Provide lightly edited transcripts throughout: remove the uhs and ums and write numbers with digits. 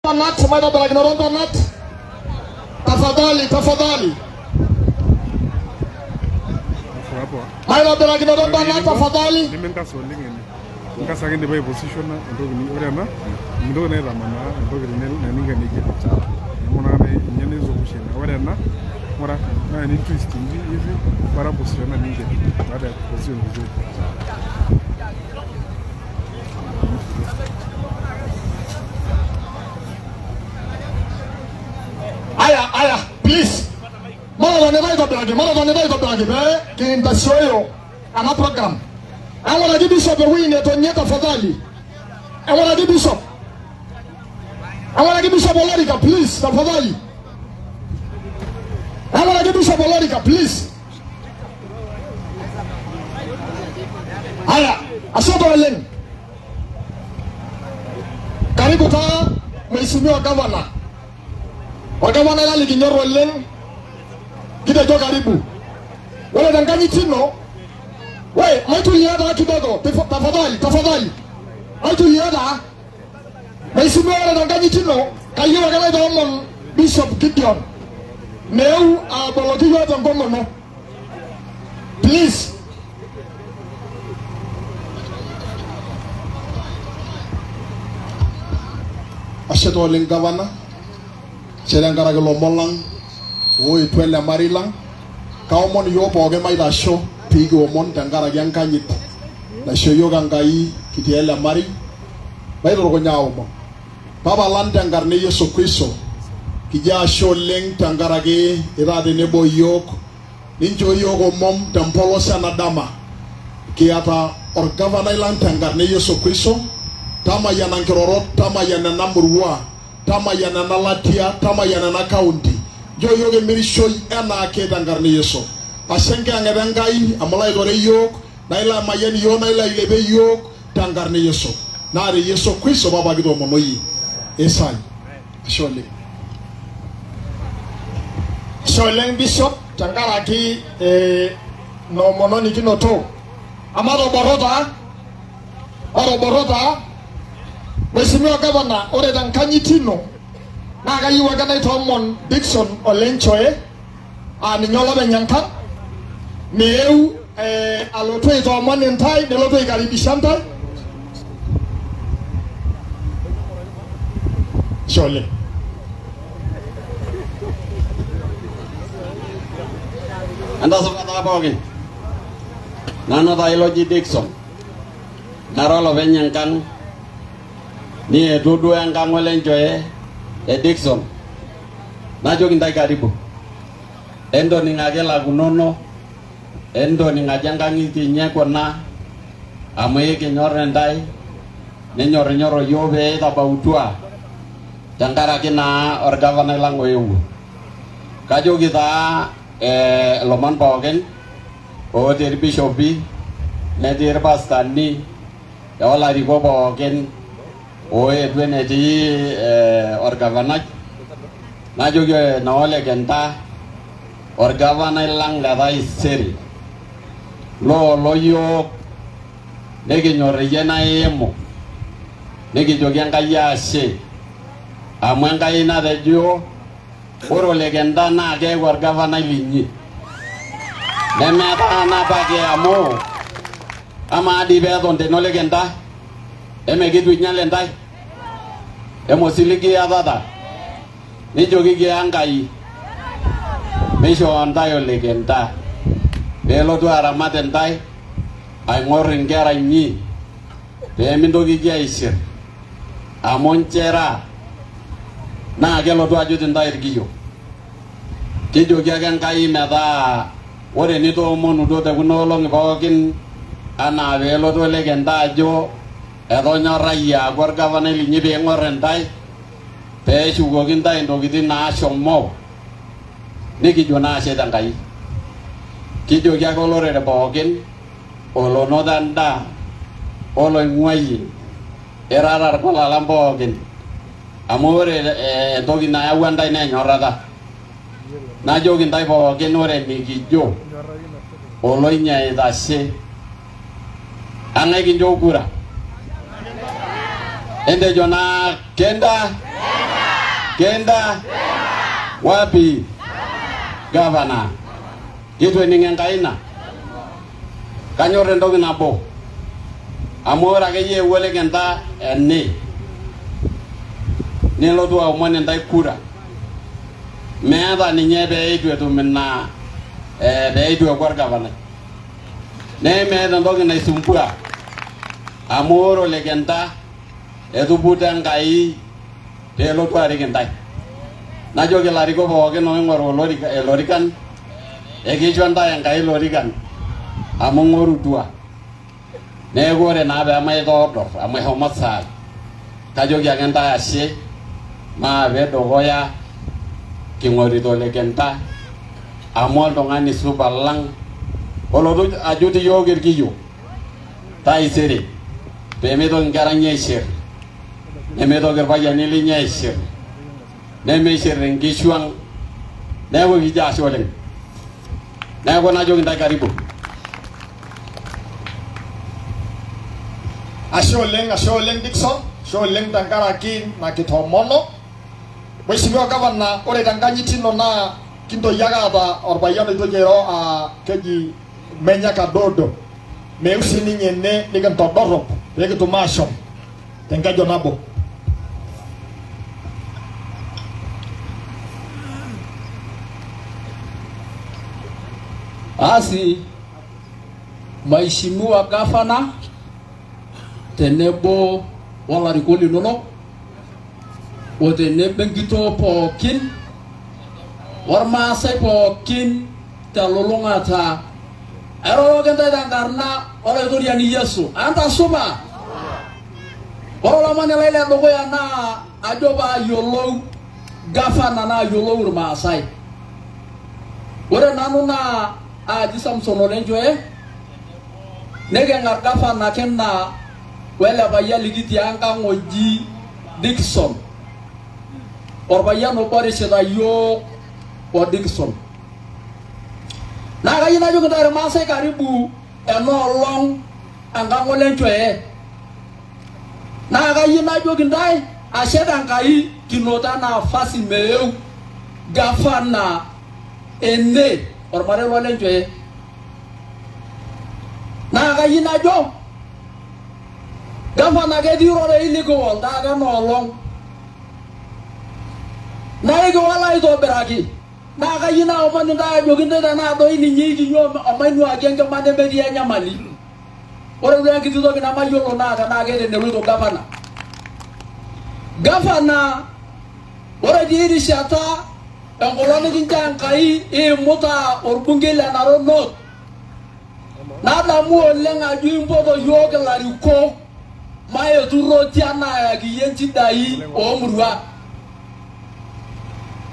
Ntonat, maitobirakinoto ntonat. Tafadhali, tafadhali. Maitobirakinoto ntonat tafadhali. Niminkas oleng ene. Inkas ake indipa aipositiona entoki ni ore ena mintoki naa aitamanaa entoki naninga nejia. Neeku naa ninye nizungusha ina. Ore ena ng'ura naa nintwist inji hivi bora positiona ninje baada ya kuposition vizuri. Aya, aya, please. Matotoni aitobiraki, matotoni aitobiraki pee kintasioyo ena program. Eng'uraki Bishop ewueji netonie tafadhali. Eng'uraki Bishop. Eng'uraki Bishop olorika please tafadhali. Eng'uraki Bishop olorika please. Haya, asante oleng. Karibu taa Mheshimiwa Gavana. Olgavana lai likinyor oleng. Kitejo karibu. Ore tenkanyit ino, we maitulia taa kidogo, tafadhali, tafadhali. Maitulia taa. Mheshimiwa, ore tenkanyit ino, kayieu ake naitoomon Bishop Gideon meeu aboloki yiok tenkomono. Please. Ashe taa oleng gavana, ashe tenkaraki ilomon lang oetuo ele marei lang. Kaomon iyiook pookin maitasho pee kiomon tenkaraki enkanyit naisho iyiook Enkai kitii ele marei. Maiturukunya aomon. Papa lang tenkarna e Yesu Kristo, kijo ashe oleng tenkaraki itaa tenebo iyiook, ninchoo iyiook omom tempolos ena dama. Kiata orgavanai lang tenkarna e Yesu Kristo, tamayiana nkirorot, tamayiana ena murua, tamayiana ena latia, tamayiana ena kaunti. Nchoo iyiook emirishoi enaake tenkarna e Yesu. Ashe enkiyang'et Enkai amu ilo aitore iyiook, naa ilo amayian iyiook, naa ilo ailepie iyiook tenkarna e Yesu. Naa te Yesu Kristo Papa kitoomonoyie. Esai. Ashe oleng. Ashe oleng Bishop tenkaraki eh, ina omono nikinoto. Amatoboro taa, matoboro taa. Mheshimiwa Governor, ore tenkanyit ino naa kayieu ake naitoomon Dickson Ole Nchoe aa ninye olopeny enkang meeu eh, alotu aitoomon intae nelotu aikaribisha intae. Ashe oleng. Entasupa taa pookin. Nanu taa ilo oji Dickson. Nara olopeny enkang nietuo duo enkang ole Nchoe e Dickson. Najoki intae karibu. Entoning ake lakunono, entoning ajo enkang inyi kuna amu ekinyor intae ninyorrinyorro yiok pee itabautua tenkaraki naa orgavanai lang oewuo. Kajoki taa eh, ilomon pookin otii irbishopi netii irpastani olarikok pookin oetuo enetii eh, orgavanai najoki naa ole Kenta orgavanai lang le taisere loolo yiok nikinyorreyie naimu nikijoki Enkai ashe amu Enkai natejo ore ole Kenta naa keeku orgavanai linyi nemetaana apake amu amaa dii peeton tene ole Kenta eme kitu inyale intae eme osiligi iyatata nijokiki Enkai mishoo intae ole Kenta peelotu aramat intae aing'or inkera inyi pee mintokiki aishir amu nchera naa kelotu ajut intae irkiyo. Kijoki ake Enkai metaa ore nitoomonutuo te kuna olong'i pookin anaa peelotu ole Kenta ajo etonyorrayie aaku orgavanai linyi piing'or intae peeshukoki intae intokitin naashomo nikijo naa ashe Tenkai. Kijoki ake olorere pookin olonoto endaa oloing'uayie irara irkulala pookin amu ore entoki nayawua intae naa enyorrata. Najoki intae pookin ore enikijo oloinyia aitashe ang'ae kincho kura? Entejo naa kenda? Kenda wapi? Gavana. Kitu ening Enkai ina. Kanyor entoki nabo. Amu ore akeyie eewuo Lekenta ene nelotu aomon intae kura meeta ninye pee eitu etum ina pee eitu eeku orgavanai. Nemeeta entoki naisumbua amu ore Olekenta etuputo Enkai peelotu arik intae. Najoki ilarikok pookin oing'oru ilorikan, ekisho intae Enkai ilorikan amu ing'orutua. Neeku ore naa pee maitoodor amu eshomo saai, kajoki ake intae ashe, maape dukuya king'orita Olekenta amu oltung'ani supat lang olotu ajut iyiook irkiyo taisere pee meitoki inkera inyi aishir, nemeitoki irpayiani linyi aishir, nemeishir inkishu ang'. Neeku kijo ashe oleng. Neeku najoki intae karibu. Ashe oleng Dickson, ashe oleng tenkaraki ina kitoomono. Mheshimiwa Governor, ore tenkanyit ino naa kintoki ake aata orpayian oitoki airo aa keji Menya Kadodo. Meu sininye ene nikintodorrop pee kitum aashom tenkeju nabo. Basi Mheshimiwa Gavana tenebo olarikok linonok o tenebo enkitoo pookin ormaasai pookin telulung'ata airoroki intae tenkarna Olaitoriani Yesu. Entasupa! Ore olomoni lai ledukuya naa ajo paayiolou gavana naayiolou irmaasai. Ore nanu naa aaji Samson Ole Nchoe, niking'ar gavana kina wele payian likitii enkang oji Dickson, orpayian obo orishita iyiook o Dickson. Naa kayieu najoki intae irmaasai karibu ena olong enkang Ole Nchoe. Naa kayieu najoki intae ashe tenkai kinoto ena nafasi meeu gavana ene ormarei lole Nchoe. Naa kayieu najo gavana ketii irorei likiwol taata ena olong. Naa ekiwol aitobiraki. Naa kayieu naomon intae ajoki intae tenaa doi ninye ikinyu omainuaki enkima nemetii enyamali. Ore duo enkiti toki namayiolo naa tenaa keeta eneloito gavana. Gavana, ore tii rishata enkolong nikinchoo Enkai iimuta orbungei le Narok North, nadamu oleng ajo impoto iyiook ilarikok maetu Rotian ayaki iyie nchidai oomurua.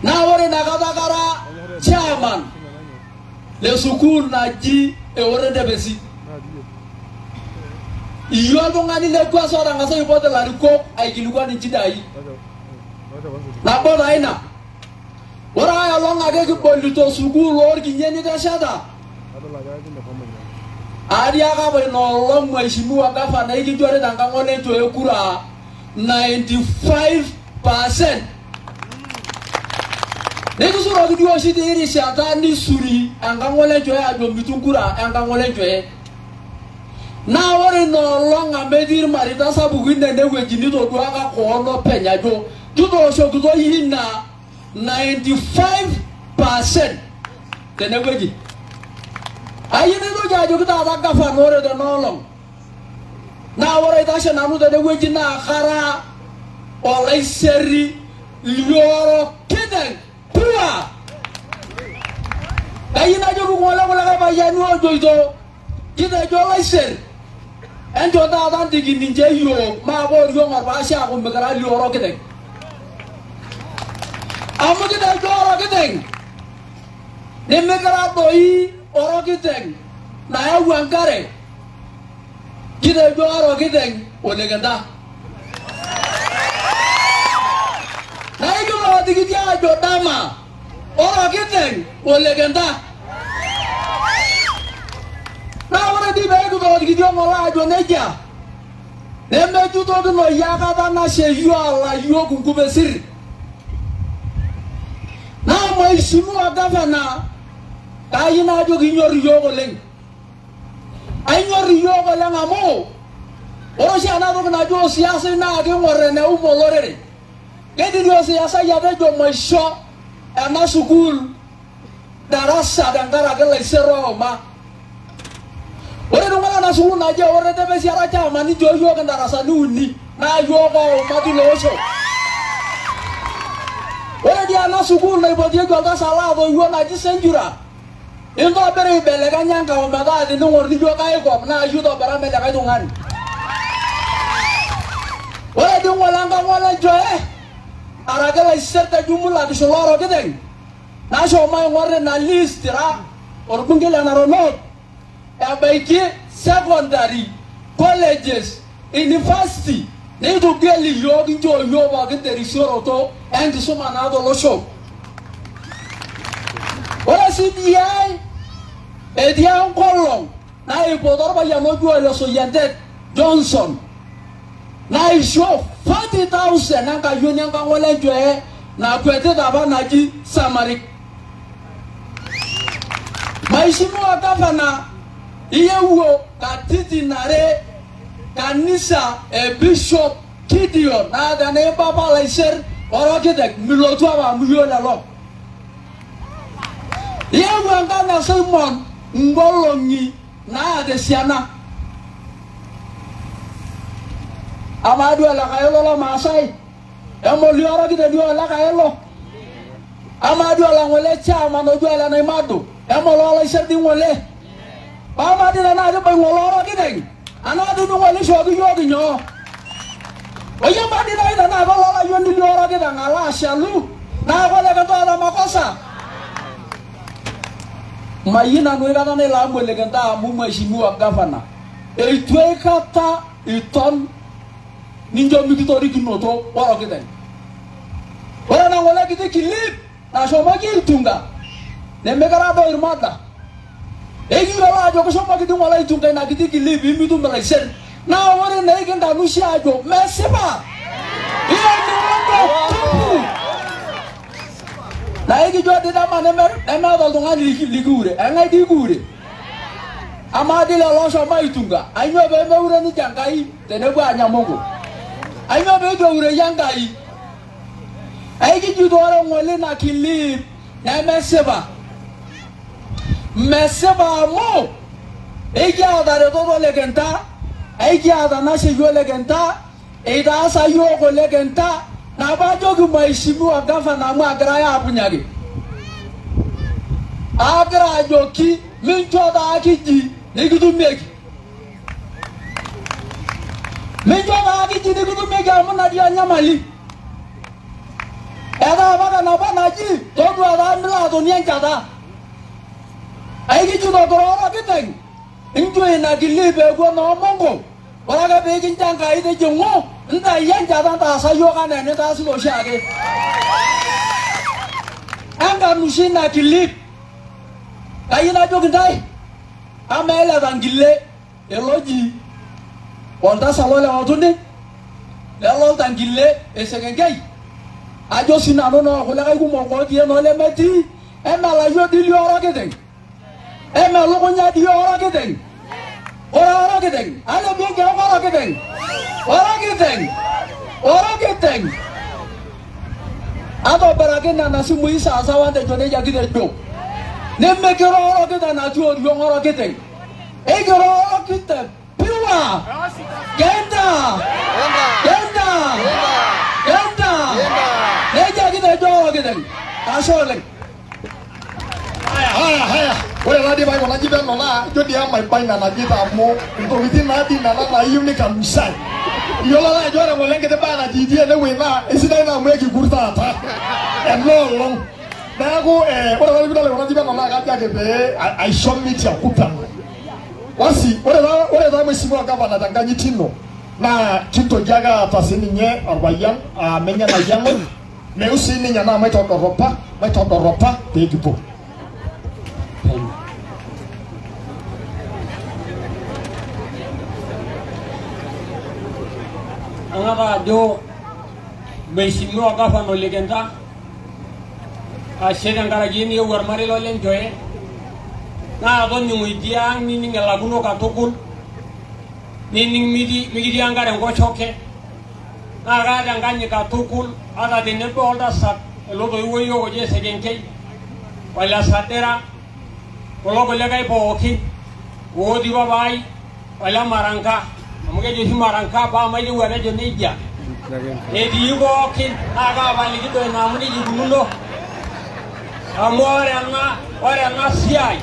Naa ore inakata kara chairman le sukuul naji Eorentepesi. Iyie oltung'ani le kwanza otang'asa aipot ilarikok aikilikuan inchidai. Nabo taa ina. Ore ai olong ake kibolito sukuul oorkinyia nitesheta, atiaka apa ina olong mheshimiwa gavana ekinchori tenkang Ole Nchoe kura 95%. Nikisuroki duo oshi tii rishata nisuri enkang Ole Nchoe ajo mitum kura enkang Ole Nchoe. Naa ore ina olong amu etii irmareita sapukin enewueji nitoduaka koon openy ajo kitooshokito ina 95% tenewueji. Ayieu naitoki ajoki taata gavana ore tena olong naa ore aitashe nanu tenewueji naa kara olaiseri lioro kiteng pua. Kayieu najoki ng'ole kulikae payiani oojoito kitejo olaiser encho taata ntikininche iyiook maape oriong orpaashe aaku mikira lioro kiteng. Amu kitejo oro kiteng nimikira doi oro kiteng nayau enkare kitejo oro kiteng olekinta. Naa ikitoodikitia ajo dama oro kiteng olekinta. Naa ore dii pee kitoodikitia ng'ole ajo nejia nemejutokinoyu akata nasheyio alayiok nkupesir. Mheshimiwa Gavana, kayieu najoki inyor iyiook oleng. Ainyor iyiook oleng amu ore oshi ena toki naji osiasai naa king'or eneum olorere. Keidim dii osiasai atejo maisho ena sukuul darasa tenkaraki laiser oima. Ore iltung'anak ena sukuul naji Eorete Pesiara Chairman ninchoo iyiook indarasani uni naa iyiook oima tilo osho. Ore dii ena sukuul naipotieki oltasat laatoiwuo naji Senjura intobira aibelekenya enkau metaa tining'or nijo kaikop naa iyie oitobira mee likae tung'ani. Ore dii ng'ole enkang ole Nchoe araki laiser te jumla kishula orokiteng nashomo aing'or ina list ira orbungei le Narok North ebaiki secondary, colleges, university neitu gel iyiook inchoo iyiook pookin terisioroto enkisuma naa tolosho. Ore sii dii ai etii enkolong naipoto orpayian oji Ole Soyiantet Johnson naisho 40,000 enkayioni enkang ole Nchoe nakwetita apa naji Samarik. Mheshimiwa Gavana, iyewuo katitin are kanisa e Bishop Gideon naa tenaiba apa laiser orokiteng milotu apa amu iyiolo lelo. Iyewuo enkang e Simon nkolong'i naata esiana. Amaa duo ele kaelo lomaasai emolio orokiteng duo ele kaelo? Amaa duo olang'ole chairman oji ole Naimadu emolo olaiser dii ng'ole? Amaa dii tenaa kibai ng'ole orokiteng anaa dii ng'ole ishooki iyiook inyoo? Oyie mbaa dii nai tenaa kolo olayioni li orokiteng alo ashalu naa kole kintoota makosa? Mayieu nanu aikata nailamu olekintaa amu mheshimiwa gavana eitu aikata iton nincho mikitorikinoto orokiteng. Ore ena ng'ole kiti kilip nashomoki aitunga nemikira doi irmada. Ekiyiolo ajo kishomoki dii ng'ole aitunga ina kiti kilip pimitum ilaiser. Naa ore naa ekinkanusha ajo mesipa. Hiyo ni uongo tupu. Naa ekijo dii dama nemeeta oltung'ani likiure. Eng'ae dii kiure? Amaa dii lelo oshomo aitunga, ainyoo pee meure ninche Enkai tenepuo aanya mongo? Ainyoo pee eitu eureyie Enkai? Aikijito ore ng'ole ina kilip nemesipa. Mesipa amu ekiata retoto likinta, ekiata nasheyio likinta, eitaasa iyiook olekinta, nabo ajoki mheshimiwa gavana amu agirai aapunyaki. Agira ajoki mincho taa kiji nikitumieki. Mincho taa kiji nikitumieki amu ina dii enyamali. Etaa apa kanapa naji todua taa milo atonie enchata. Aikijito kira orokiteng incho ina kilip epuo noo mongo. Ore ake pee kincho Enkai tijing'u, ntayu enchata ntaasa iyiook anaa enintaasita oshiake. Enkanusha ina kilip. Kayieu najoki intae, amaa ele tankile ele oji oltasat lo Lewatuni, lelo oltankile esekenkei, ajo sii nanu noo kulikae kumok otii ene olemetii, emelayiok dii liorokiteng'. Eme elukunya dii orokiteng'. Ore orokiteng', alepie nkeek orokiteng'. Orokiteng'. Orokiteng'. Atobiraki nena simui sawasawa ntejo nejia kitejo. Nimikiro orokiteng natii oriong orokiteng. Ekiro orokiteng piwa. Kenta. Kenta. Kenta. Nejia kitejo orokiteng. Ashe oleng. Haya, haya, haya. Ore taa dii paikuna nji peno naa ijo dii emaiba ina najito amu intokitin naa dii nena naayieu nikanusai. Iyiolo ake ajo ore ng'ole enkiti bae natiitii enewueji naa eisidai naa amu ekikur taata ena olong. Neeku eh, ore taa piidol aikuna nji peno naa kajo ake pee aisho mitiaku peno. Basi ore taa mheshimiwa gavana tenkanyit ino naa kintoki ake aata sininye orpayian aa menye nayiang'u Meu sii ninye naa maitodoropa, maitodoropa pee kipuo. Ang'as ajo Mheshimiwa Gavana Ole Kenta, Ashe tenkaraki eniewuo ormarei lo Lenchoe naa toning'o itii ang nining elakuno katukul nining mikitii enkare enkoshoke naa kaata enkanyit katukul ata tenebo oltasat ele toiwuo yiok oji Esekenkei ole Sadira kulo kulikae pookin otii papaai ole Maranka amu keji oshi Maranka paa mayieu atejo nejia etii pookin naa kaapaliki doi ina amu nejia ikununo amu ore ena siai,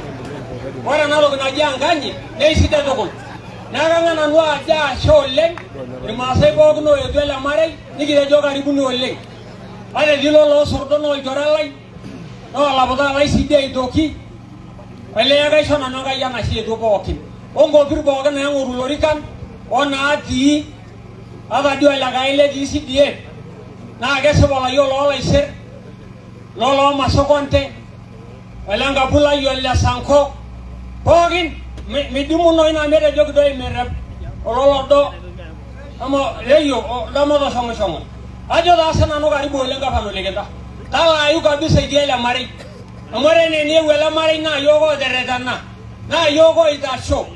ore ena toki naji enkanyit naa eisidai tukul. Neeku kang'as nanu ajo ashe oleng irmaasai pookin oetuo ele marei, nikitejo karibuni oleng. Ata etii lolo osordo naa olchore lai naa olaputaa lai sii dii aitoki, olee kaisho nanu Enkai enashe eetuo pookin onkopir pookin naing'oru ilorikan onaatii ata dii olekae letii CDF naa kesipa olayiok loolaiser loloo Masukonte ole Nkapulai ole Sanko pookin midimunoyu naa metejoki doi mirrep ololodo amu leyio odomotoshong'ushong'u. Ajo taa sinanu karibu oleng gavana ole Kenta. Talaayu kabisa itii ele marei. Amu ore enaa eniewuo ele marei naa yiok ooterretena naa yiok oitasho.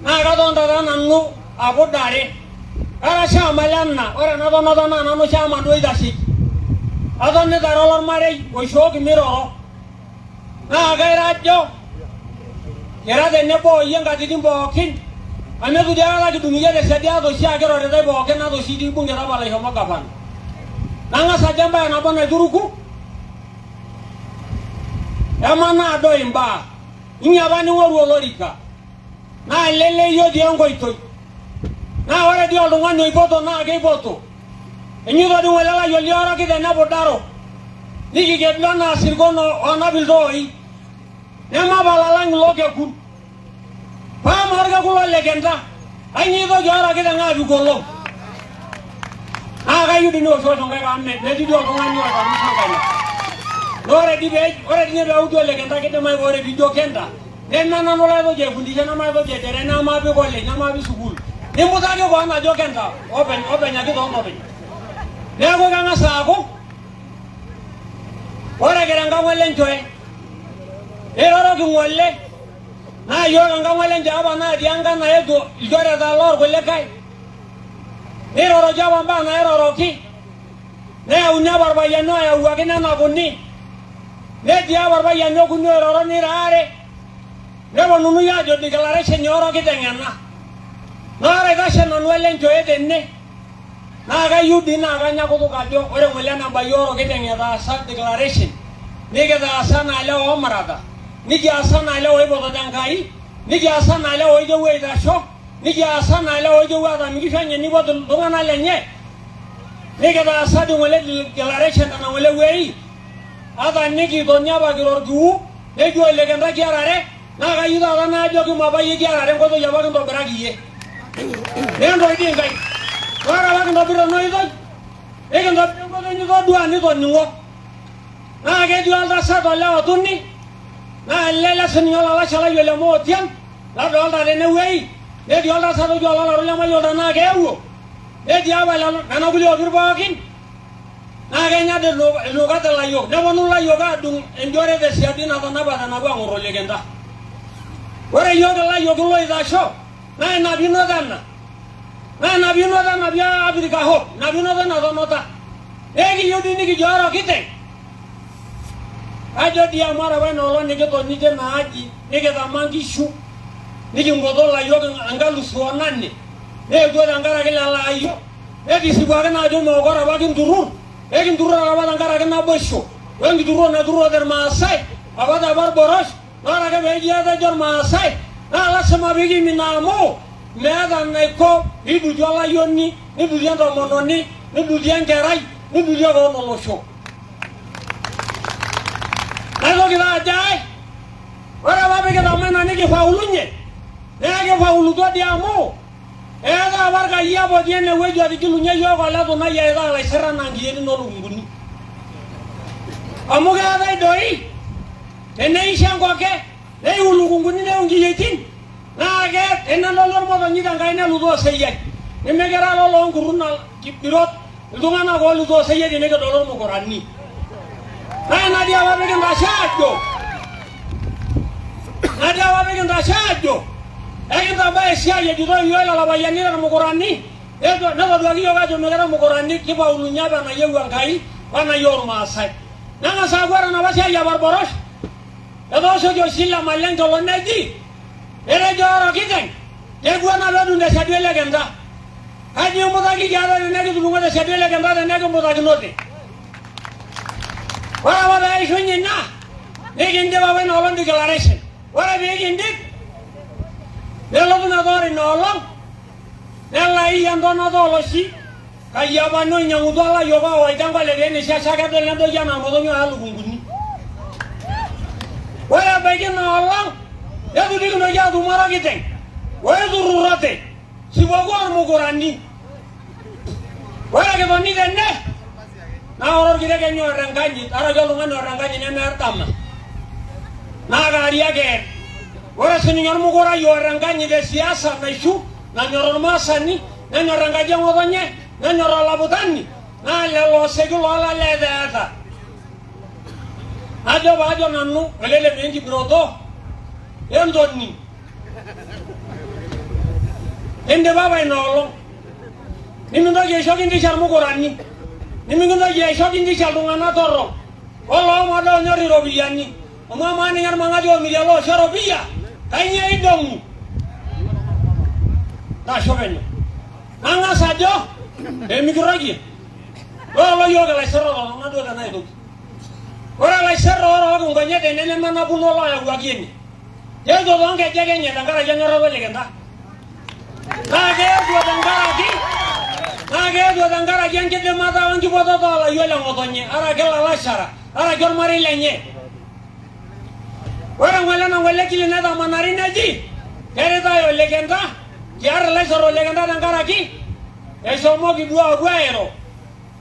Naa katonta taa nanu apudare. Kara shama lena, ore ena tonata naa nanu shama duo oitasheki. Atonita ara olormarei oishooki miroro. Naa kairo ajo kira tenebo oyie nkatitin pookin amu eitu dii aikata kidung iyie tesiadi ata oshiake iroritae pookin ata oshi itii bunge tapala ishomo gavana. Nang'as ajo embae nabo naituruku, emanaa doi imbaa. Inyi apa ning'oru olorika naa leleyio otii enkoitoi. Naa ore dii oltung'ani oipoto naa keipoto. Enyito dii ng'ole layiok lioroki tenepudaro. Nikikedu anaa sirkon oonap iltooi. Nemapal alang ilo kekun. Paa amaa orkekun lo Lekenta, ainyoo itoki aoro kiteng aapik olong? Naa kayieu dii nioshiosho nkaik amu metii dii oltung'ani oota nusu enkaina. Naa ore dii pee ore dii ninye peeku ijo Lekenta kidimayu paa ore piijo Kenta neme nanu laitoki aifundisha nemaitoki aiterem nemapi college nemapi sukuul. Nimputaki koon ajo Kenta openy openy ake toonopeny. Neeku keng'as aaku ore kira enkang olenchoe niroroki ng'ole naa yiok enkang olenchoe apa natii enkang naetuo ilchoreta loorkulikae niroroki apa mbaa nairoroki neyauni apa irpayiani oyawuaki nenapuni netii apa irpayiani okuni oiroro nira aare neponunui aajo declaration eoro kiteng ena naa ore aitashe nanu olenchoe tene Naa kayieu dii naa kanya kutuk ajo ore ng'ole enabayie orokiteng etaasa declaration nikitaasa anaa lewa oomurata, nikiasa anaa lewa oipototo Enkai, nikiasa anaa lewa oitewuo aitasho, nikiasa anaa lewa oitewuo atam inkishu enye neipot iltung'anak lenye, nikitaasa dii ng'ole declaration nena ng'ole wuei ata nikitoni apa kiro orkiu nejo ole Kenta kiarare naa kayieu taata naajoki mapayie kiarare enkoitoi apa kintobiraki iyie. Nikintoki dii inkaik. Ore apa kintobir ena oitoi, nikintobir enkoitoi nitodua nitoning'o. Naa ketii oltasat ole Otuni, naa lele sininye olalashe lai ole Mootian, ladolta tenewuei, netii oltasat oji Ololaru lemayiolo tenaa keewuo, netii apa lelo nena kulie opir pookin, naa kenya dii ilukat ilayiok, neponu ilayiok aadung enjore tesiadi natanapate napuo aang'or Ole Kenta. Ore iyiook ilayiok iloitasho, naa ina piinoto ena. Naa ina piinoto ena pia Africa Hope, ina piinoto ina tonota. Naa ekiyieu dii nikijo ore okiteng, ajo dii amu ore apa ina olong nikitoni tina aji nikitama nkishu nikimpoto ilayiok enkalusu onane neetuo tenkaraki lelo ayiok netisipuaki naa ajo meokure apa kinturrur ekinturrur apa tenkaraki naboisho wenkiturruro naturrurote irmaasai apa te Barboros. Ore ake peeji etejo Irmaasai naa lasima pikimin amu meeta enaiko piidutie olayioni, nidutie entomononi, nidutie enkerai, nidutie kewon olosho. Naitoki taa ajo ae, ore apa pikitama ina nikifaulunye naa kifaulutua dii amu eetae apa irkayiak otii enewueji otigilunye iyiook ole Tunai aitaa ilaisirran anaa nkiyitin oolukunguni. Amu keetae doi teneisho enkoke neiu ilukunguni neiu inkiyitin naa ke tenedoli ormotonyi tenkai nelutu oseyiai nemekira lolo onkurrun kibirot iltung'anak oolutu oseyiai tenikidol ormukurani. Naa ina dii apa pikintashe aajo, ina dii apa pikintashe aajo ekintabaya esiai ejitoi iyiook lelo payiani tormukurani, netoduaki iyiook aajo mikira mukurani, kifaulunye apa enayieu Enkai wenayieu Irmaasai. Neng'as aaku ore enapa siai e Barbarosh etooshoki oshi ile Malenke olo neji etejo ore orkiteng keguana peedung tesiadi olekenta. Kaji imutakiki ate tene kitudung'o tesiadi olekenta tene kimutakinote? Ore apa pee eishunye ina nikindip apa ina olong declaration. Ore pee kindip nelotu metaa ore ina olong nelai entonata oloshi kayiapani oinyang'utua ilayiok owaita enkop etii eneishasha kedol nedoki enaa motonyi oya lukunkuni. Ore ebaiki ina olong neitu dii kintoki aatum orokiteng oiturrurrote sipoku ormukurani. Ore kitoni tene naa ore orkiteng oota enkanyit araki oltung'ani oota enkanyit nemear dama naa kaarie ake eer. Ore sininye ormukurai oota enkanyit e siasa naishu nanyor ormaasani nenyor enkaji e ng'otonye nenyor olaputani naa lelo oseki loolaleta eeta. Najo paajo nanu olele peenkipiroto entoning. Indipa apa ina olong. Nimintoki aisho kintisha irmukurani. Nimikintoki aisho kintisha iltung'anak torrok. Oloomoda onyor iropiyiani. Amu amaa ninye ormang'ati omirie ele osho eropiyia, kainyoo eidong'u? Ntasho penyo. Nang'as ajo pee mikirrokie. Ore ilo yiok ilaiserro totona duo tenaa aitoki. Ore ilaiserro orook inkonyek tene nemenapuno looyawuaki ene. Keetuo too nkejek enye tenkaraki enyorrata olikinta. Naa keetuo tenkaraki naa keetuo tenkaraki enkidimata o nkipototo oo layiok le ng'otonye araki ilalashara araki ormarei lenye. Ore ng'ole nang'ole kili netamanari neji keritae olekenta kiar ilaiserro olekenta tenkaraki eshomoki duo aapuo airo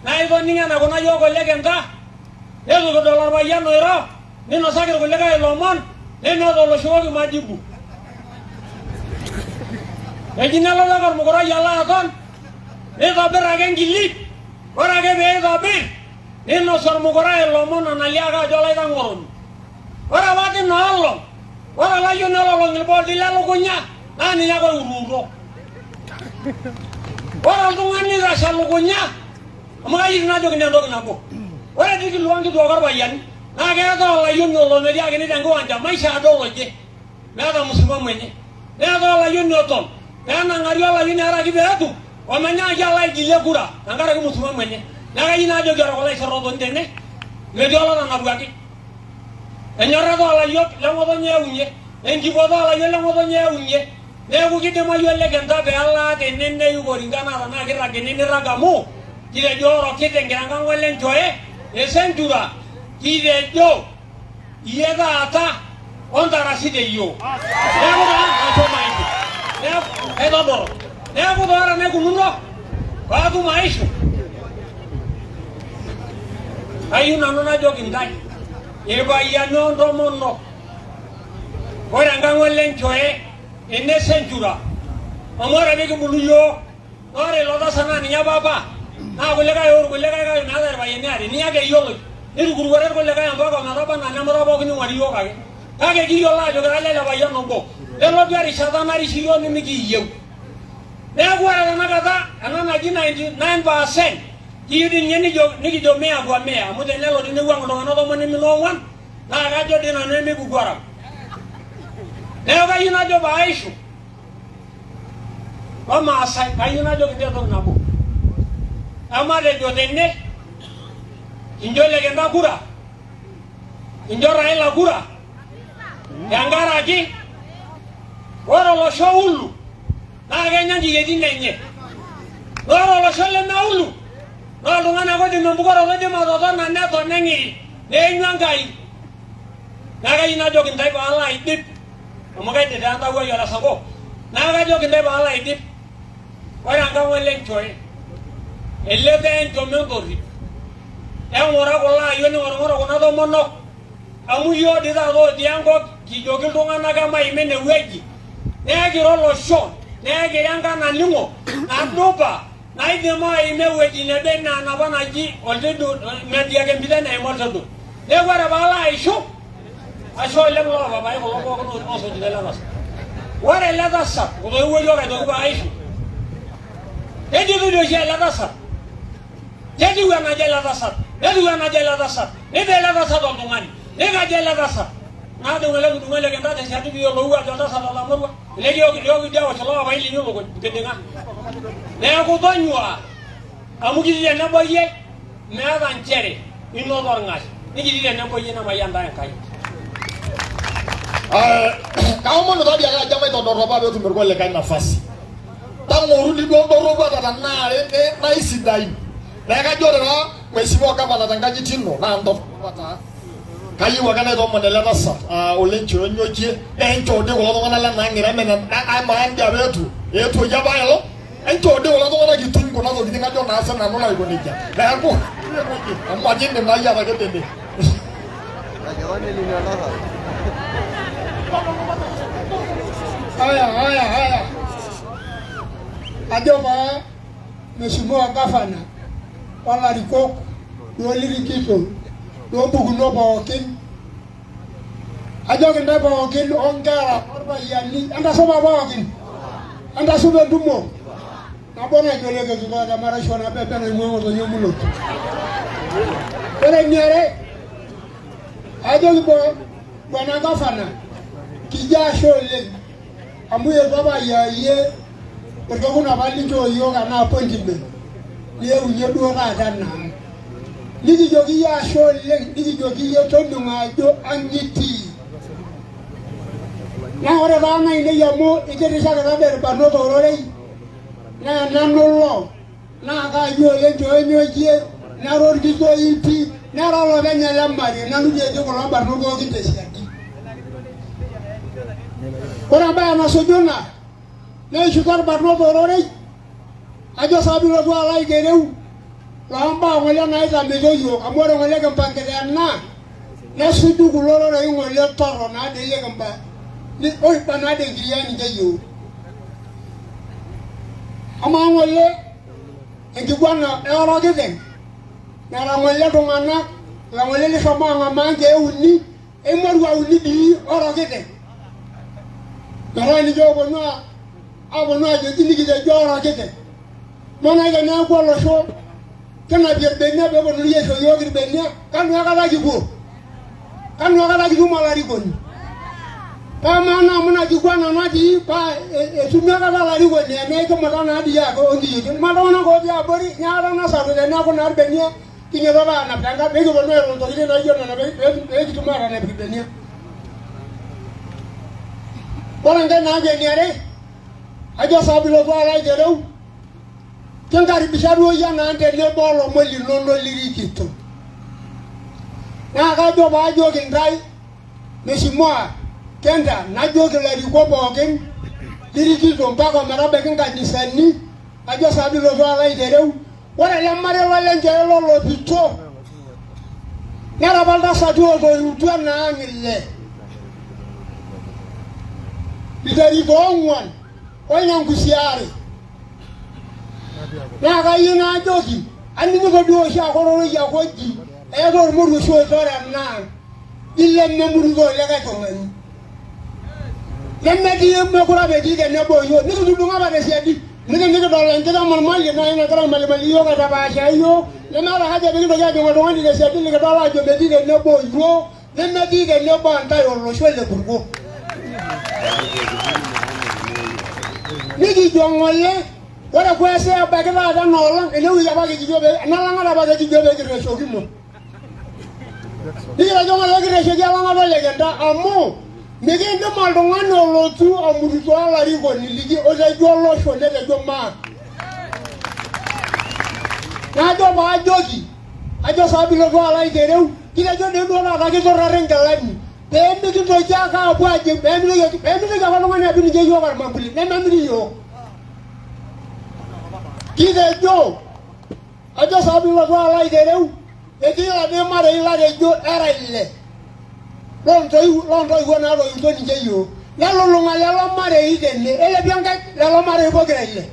naa itoning'o enaikuna yiok olekenta neitu kidol orpayian oiro ninosaki irkulikae ilomon nemeeta oloshukoki majibu. Eji nelotu ake ormukurai alo aton nitobir ake enkilip, ore ake pee itobir ninosie ormukurai ilomon onaliaka ajo olaitang'oroni. Ore apa tina olong, ore olayioni ololong ilbolti lelukunya naa ninye ake oiutuuto. Ore oltung'ani oitashe elukunya amu kayieu najoki entoki nabo. Ore dii kilua nkituak orpayiani naa keetae olayioni olo metiakini tenkiwanja maisha ade oloje meeta msimamo enye. Neetae olayioni oton peenang'ari olayioni araki peetum omenyaaki alo aigilie kura tenkaraki msimamo enye. Neeku kayieu najoki ore kulo aiserr ootoni tene metii olotanapuaki. Enyorrata oolayiok le ng'otonye eyaunye, enkipoto oolayiok le ng'otonye eyaunye. Neeku kidimayu olekenta pee elaa tene neikori naa tenaa kirrag ene nirrag amu kitejo ore orkiteng kira enkang olenchoe esenchura kitejo iyie taata ontarasi teyiok. Neeku taa maisho maishu. Neeku aitodorrop. Neeku taa ore enaikununo paatum aishu kayieu nanu najoki intae irpayiani ontomonok ore enkang olenchoe ene senchura amu ore pikibulu yiok naa ore ilo tasat naa ninye papa naa kulikae orkulikae kake meeta irpayiani aare ninye ake eyioloi nitukurukuore irkulikae mpaka ometaba anaa nemuta pookin ning'uari yiok ake kake kiyiolo ajo kira lele payian obo nelotu erishata narish iyiok nimikiyieu. Neeku ore tenakata ena naji 99% kiyieu dii ninye nijo nikijo mia kwa mia amu tenelo dii newuang iltung'anak tomon imiet oong'wan naa kajo dii nanu emipuku arap. Neeku kayieu najo paaishu Wamaasai kayieu najoki intae entoki nabo. Ematejo tene kincho Lekenta kura, kincho Raila kura tenkaraki ore olosho ulu naa kenya nkiyietin enye. Naa ore olosho lemeulu naa oltung'ani ake oidim empukoroto oidim atotona neton neng'iri neenyu Enkai. Neeku kayieu najoki intae paalo aidip amu kaidip taa entawuo ai ole Sanko. Neeku kajoki intae paalo aidip ore enkang olenchoe ele taa enchom entorrip eng'ura kulo ayiok ning'orung'oru kuna tomonok amu iyiook dii taata otii enkop kijoki iltung'anak emaima enewueji neekira olosho neekira enkang naning'o nadupa naidim aima ewueji neba enaa enapa naji oltidu mediak empito eneima oltidu. Neeku ore paalo aishu, ashe oleng loo papai kulo pookin oosujita ele tasat. Ore ele tasat otoiwuo yiok aitoki pee aishu, kejito dii oshi ele tasat, ketiu enajo ele tasat, netiu enajo ele tasat, netii ele tasat oltung'ani, nikaja ele tasat. Naadung ele kidung'o le kinta tesiadi piyiolou ajo oltasat otamorua, liokidi aosh ilo papai linyi lukuny nkiding'a. Neeku tonyua amu kitii tenebo iyie meeta nchere inoto orng'ash nikitii tenebo iyie nemayian ntae Enkai. Kaomonu taadi ake ajo maitodorropa peetum irkulikae nafasi. Tang'oru dii duo ndorropu ata tenaa are naa isidain. Neeku kajo ore taa mheshimiwa gavana tenkanyit ino naa ntodorropa taa. Kayieu ake naitoomon ele tasat aa ole Nchoo enyokie naa enchoo dii kulo tung'anak lena ang' ira mena amaa ndia apa eetuo eetuoki apa aelong enchoo dii kulo tung'anak ituny kuna tokitin ajo naa sinanu naiko nejia neeku amu ajo indim naa iyie atakedo ene. Haya, haya, haya. Ajo paa Mheshimiwa Gavana olarikok lolirikito loompukunot pookin ajoki intae pookin onkera orpayiani entasupa pookin entasupa entumo nabo najo lekekiko temaraisho nabebe naing'ua ng'otonye emulot ore eniare ajoki bwana gavana kijo ashe oleng amu etu apa ayiayie orkekun apa linchoo yiok ena appointment niyeunye duo taata enaang nikijoki iyie ashe oleng nikijoki iyie toning'o ajo ang itii naa ore taa nainei amu itirishakita dee irbarnot ororei naa nanu ilo naa kaaji oleng toonyokie nera orkitok itii nera olopeny ele marei nanu dii etii kulo barnot pookin tesiadi ore embaye nasuju ina neishuko irbarnot ororei ajo saa pilotu alo aitereu loombaa ng'ole naitamito yiok amu ore ng'ole kimpangita ena nesuju kulo rorei ng'ole toro naadoi likimba oiba naadoi enkiriaa ninche yiok amaa ng'ole enkiguana eorokiteng nara ng'ole iltung'anak la ng'ole lishomo ang'amaa nkeek uni emoruao uni dii orokiteng metaa ninche ooponu aponu ajo eji nikitejo orokiteng manake teneeku olosho kinapie irbenia peeponunui aisho iyiook irbenia kanu akata kipuo kanu akata kitum olarikoni paa maana amu ina kiguana natii paa etumi akata olarikoni enaa kimuta naa dii ake onkiyioitin ma iltung'anak otii abori neeku nasatu teneeku naa irbenia kinyototo aanap tenkarna pee kiponu airo ntokitin naijo nena pee kitum aatanap irbenia ore enkae naaku eniare ajo saa pilotu alo aitereu kinkaribisha duo iyie naa tenebo olomon linono lirikito naa kajo paajoki intae Mheshimiwa Kenta najoki ilarikok pookin lirikito mpaka ometabaiki inkanisani ajo saa pilotu alo aitereu ore ele marei lolenchoe lolopito nera apa iltasati otoiutua naa ang ile iteri toong'uan olnyangusi aare naa kayieu najoki aning'ito duo oshi ake ororei ake oji eeta ormoruo oshi oitore enaang ilememurito likae tung'ani nemetii mekure apa etii tenebo iyiok nikitudung'o apa tesiadi nikidol enkiteng ormali nai nagira aimalimali iyiok aitapaashaa iyiok nemeeta haja pikintoki ajing oltung'ani tesiadi likidol ajo metii tenebo iyiok nemetii tenebo ntae olosho le Purko. Nikijo ng'ole ore kwesi ebaiki taata ena olong enewueji apa kikijo pee ena lang'ata apa kikijo pee kirreshokino. Nikitejo ng'ole kirreshoki elang'ata ole Kenta amu mikindim oltung'ani olotu amutito olarikoni liki otejo olosho netejo maa. Najo paajoki ajo saa pilotu alo aitereu kitejo dii duo taata kiturrari nkilani pee mikintoki ake aapuo ajing pee mitoki ake oltung'ani apik ninche iyiook ormambuli nememiri iyiook kitejo ajo saa pilotu alo aitereu etii iladii marei latejo era ile loontoiwuo naatoiutuo ninche iyiook nelulung'a lelo marei tene elepi enkae lelo marei pokira ile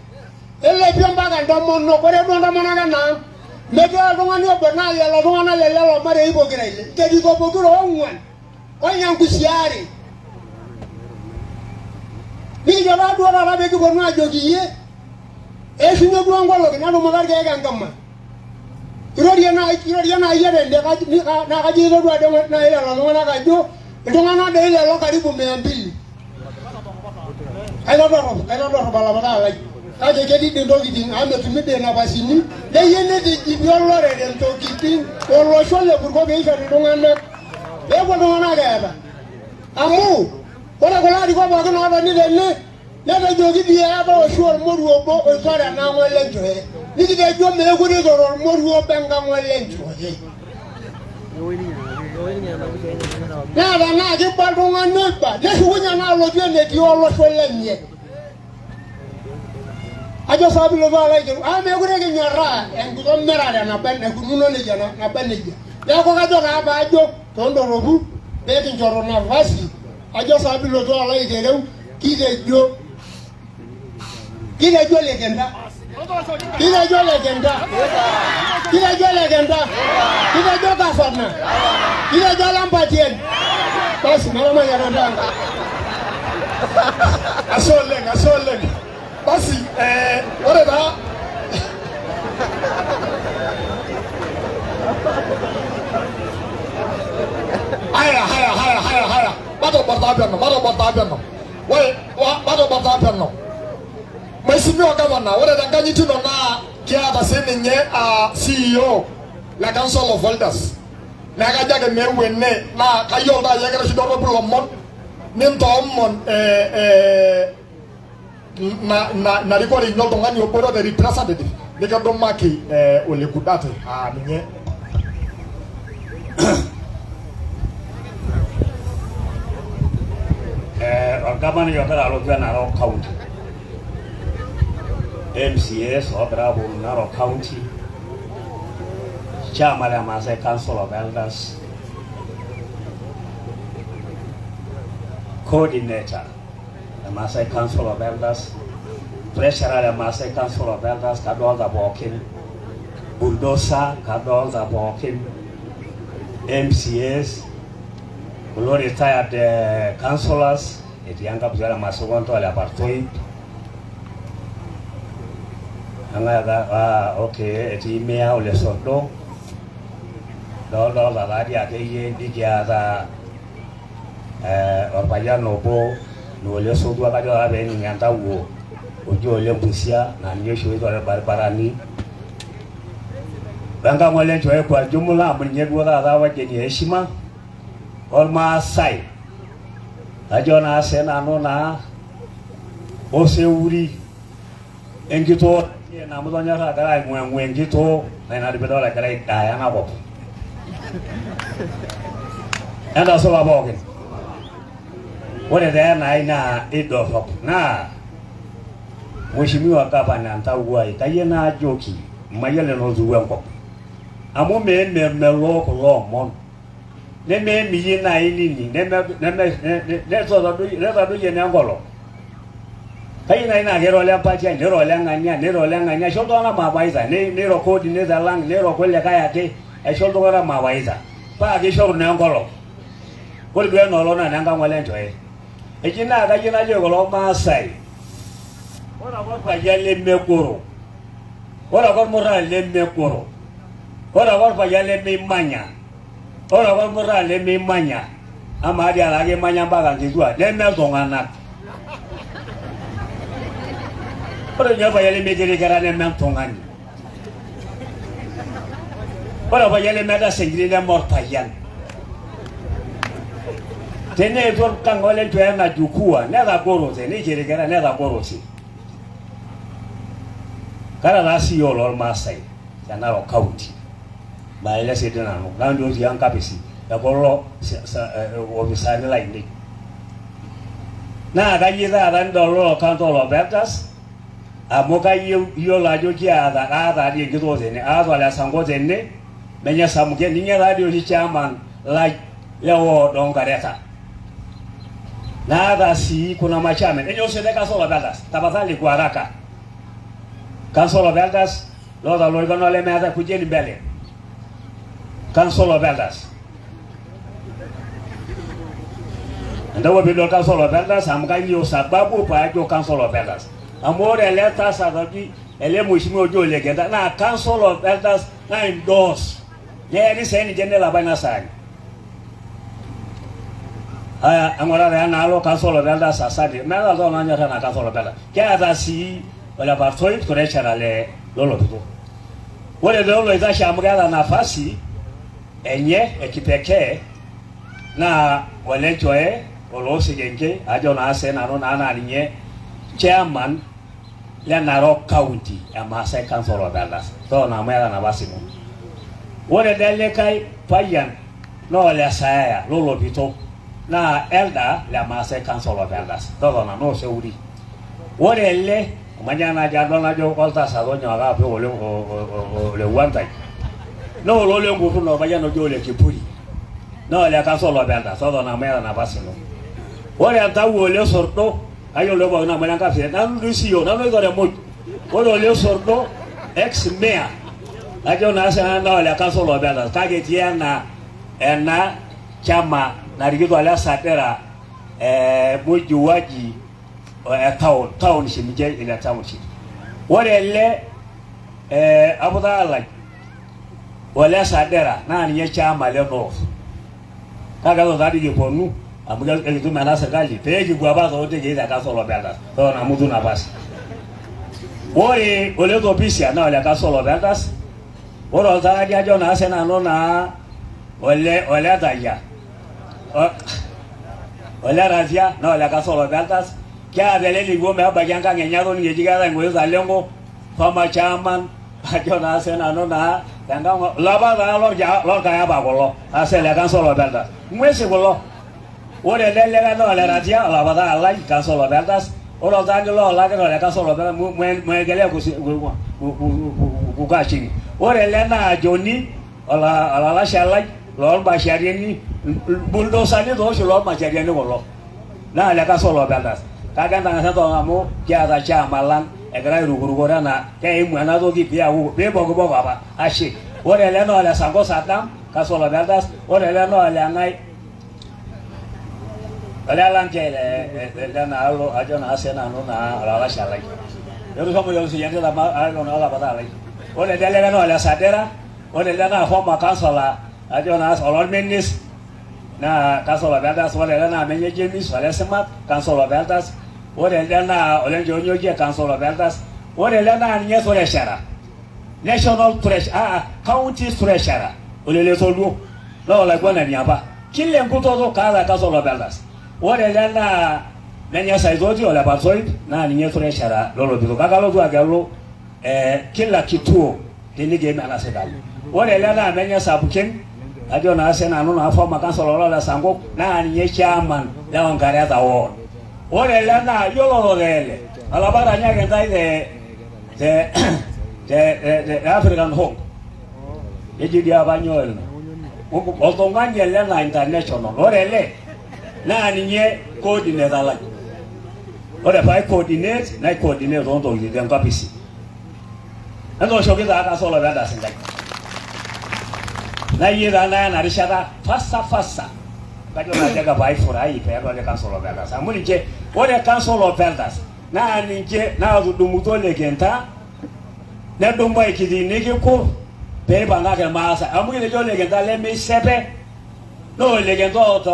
elepi mpaka intomonok ore duo intomonok enaang. Metii oltung'ani obo naa lelo tung'anak le lelo marei pokira ile, nkeriko pokira oong'uan olnyangusi aare. Nikijo taa duo taata pee kiponu aajoki iyie eishunye duo nkolong'i netumuta irkeek enkima. Irorie nai irorie nai iyie tende naa kajo itodua doi nai lelo tung'anak ajo iltung'anak doi lelo karibu mia mbili. Aitodorrop aitodorrop olapata lai kake ketii dii ntokitin amu metumi dii napasini neyieu nitijing'i olorere ntokitin olosho le Purko peishori iltung'anak peepuo iltung'anak eeta amu ore kulo arikok pookin ootoni tene netejoki dii eetae oshi ormoruo obo oitore enaang olenchoe nikitejo meekure eitore ormoruo obo enkang olenchoe. Naa tenaa kiba oltung'ani oiba neshukunye naa alotu enetii olosho lenye. Ajo saa pilotu alo aiteru amu meekure kinyorraa enkitomirare naba naikununo nejia naba nejia. Neeku kajo taa paajo toondorropu pee kinchoru nafasi ajo saa pilotu alo aitereu kitejo Kitejo lekenta. Kitejo lekenta. Kitejo lekenta. Kitejo gavana. Kitejo Lampatien. Basi matamayiana ntae Enkai. Ashe oleng, ashe oleng. Basi ore taa haya haya haya haya haya, matobor taa peno, matobor taa peno. Ore matobor taa peno. Mheshimiwa Governor, ore tenkanyit ino naa kiata sininye CEO le Council of Elders. Neeku kajo ake meeu ene naa kayiolo taa ajo kegira oshi dorropu ilomon nintoomon ina rikore inyi oltung'ani obore the representative nikidumaki Ole Kudate aa ninye. Orgavanai ogira alotu e Narok County, MCAs oogira aponu Narok County, chairman le Maasai Council of Elders, coordinator le Maasai Council of Elders, treasurer le Maasai Council of Elders, kadolta pookin, bulldozer kadolta pookin, MCAs, kulo retired councillors etii enkapis ole Masikonto ole Partoip ah, okay etii Mia ole Sordo doldolta taadii akeyie nikiata orpayian obo naa ole Sotua kajo taa pening entawuo oji ole Mbusia naa ninye oshi oitore irbaribarani wenkang ole Nchoe kwa jumla amu ninye duo taata wageni e heshima olmaasai ajo naa sii nanu naa oseuri enkitoo amu itonyorra agira aing'ueng'ue enkitoo naa ina piidol egira aidaaya enakop entasupa pookin ore taa ena ai naa idorrop naa Mheshimiwa Gavana ntawuo ai kayie naajoki mayiolo enotiwuo enkop amu meemelok kulo omon nemeemiyie naaji nini netadoyie naa enkolong kayieu naaji naa kiro ole Mpatia niro ole ng'ania niro ole ng'ania aisho iltung'anak mawaidha niro coordinator lang niro kulikae ake aisho iltung'anak mawaidha paa kishoru naa enkolong ore duo ena olong naa enenkang ole Nchoe eji naa kayieu najoki kulo Maasai ore apa orpayian lemegoro ore apa ormurrani lemegoro ore apa orpayian lemeimanya ore apa ormurrani lemeimanya amaa dii enaa kimanya mpaka nkituak neme iltung'anak ore ninye orpayian lemekirikira neme oltung'ani ore orpayian lemedasa enkiri neme orpayian teneetu orkang ole Nchoe ena jukwaa netagorote nikirikira netagorote kara taa CEO lormaasai te Narok County maele sii dii nanu naa ndio otii enkapisi ekulo opisaani lainei naa kayieu taata nidololo Council of Elders amu kayieu iyiolo ajo kiata kaata dii enkitoo tene aata ole Sanko tene menye Samuke ninye taa dii oshi chairman lai le ward oo Nkareta naata sii kuna machairman enyo sii te Council of Elders tafadhali kwa haraka Council of Elders. Loota lorikan olemeetae kujeni mbele. Council of Elders. Entawuo piidol Council of Elders amu kanyio sababu paajo Council of Elders. Amu ore ele tasat oji ele mheshimiwa oji Ole Kenta naa Council of Elders na endorse. Neyaki sii ninche nelo apa ina saani. Aya, eng'ura taa enaalo Council of Elders asante. Meeta oltung'ani onyor ena Council of Elders. Kiata sii ole Partoip treasurer le lolopito. Ore too loitashe amu keeta nafasi enye e kipekee naa ole Nchoe oloo Sekenke ajo naa sii nanu naa naa ninye chairman le Narok County e Maasai Council of Elders. Totona amu iyata nafasi ino. Ore elde likae payian naa ole Saaya lolopito naa elder le Maasai Council of Elders. Totona naa oseuri. Ore ele omanya naaji adol najo oltasat onyoaka apik ole ole Wantai naa olole Nkurruna orpayian oji ole Kipuri naa ole Council of Elders. Totona amu iyata nafasi ino. Ore entawuo ole Sordo kayiolo pookin amu ole Nkapsiret nanu doi siyiok nanu oitore muj. Ore ole Sordo ex mayor ajo naa sinanu naa ole Council of Elders kake etii ena ena chama narikito ole Sadira mujuaji e town township ninche ina township. Ore ele aputaalai ole Sadira naa ninye chama le North. Kake eton taadii kiponu amu ekitum ena serkali pee kipuo apa toontekei te Council of Elders totona amu itu nafasi. Ore ole Topisia naa ole Council of Elders. Ore oltaraki ajo naa sinanu naa ole ole Tayia ole Ratia naa ole Council of Elders. Kiata ele likipuo mebaiki enkang enye atoning'o eji keetae nkuti taleng'o former chairman ajo naa sinanu naa tenkang lapa taa lorkayapa kulo ase le Council of Elders. Ng'uesi kulo. Ore ele likae naa ole Ratia olapa taa lai Council of Elders. Ore oltaani loolakita ole Council of Elders muendelea kukaa chini. Ore ele naa Joni olalashe lai loolmashariani buldosani tooshi loolmashariani kulo naa le Council of Elders. Kake entang'asa entoki amu kiata chama lang egira airukurukore ena keimu ena toki piaku piibokiboko apa ashe. Ore ele naa ole Sango Sadam Council of Elders. Ore ele naa ole ng'ae ole Lanke lenaalo ajo naa sinanu naa olalashe lai. Etu shomo yiok siyie entito ajo naa olapa lai. Ore ele likae naa ole Sadira. Ore ele naa former councillor ajo naa olormenis naa Council of Elders. Ore ele naa menye James ole Simat Council of Elders. Ore elde naa ole Nchoonyokie Council of Elders. Ore ele naa ninye treasurer National Treasurer County Treasurer ole Letoluo naa olaiguanani apa kila enkutoto kaata Council of Elders. Ore ele naa menye Saitoti ole Partoip naa ninye treasurer lolopito kake alotu agelu kila kituo tenikiim ena serkali. Ore ele naa menye Sapukin ajo naa sinanu naa former councillor ole Sankok naa ninye chairman le Onkareta ward. Ore ele naa yiolo lorere olapa ranyaki intae te te te African Home keji dii apa nyoo ina oltung'ani ele naa international. Ore ele naa ninye coordinator lai. Ore pee coordinate nai coordinate toontokitin tenkopisi. Entooshoki taa Council of Elders inkaik. Nayieu taa naya ena rishata fasa fasa kajo naaji ake paifurahi peedoli Council of Elders amu ninche ore Council of Elders naa ninche naatudumutua Ole Kenta nedumu aikiti nikikur peipang'aki irmaasai amu kitejo Ole Kenta lemeisepe naa Ole Kenta oota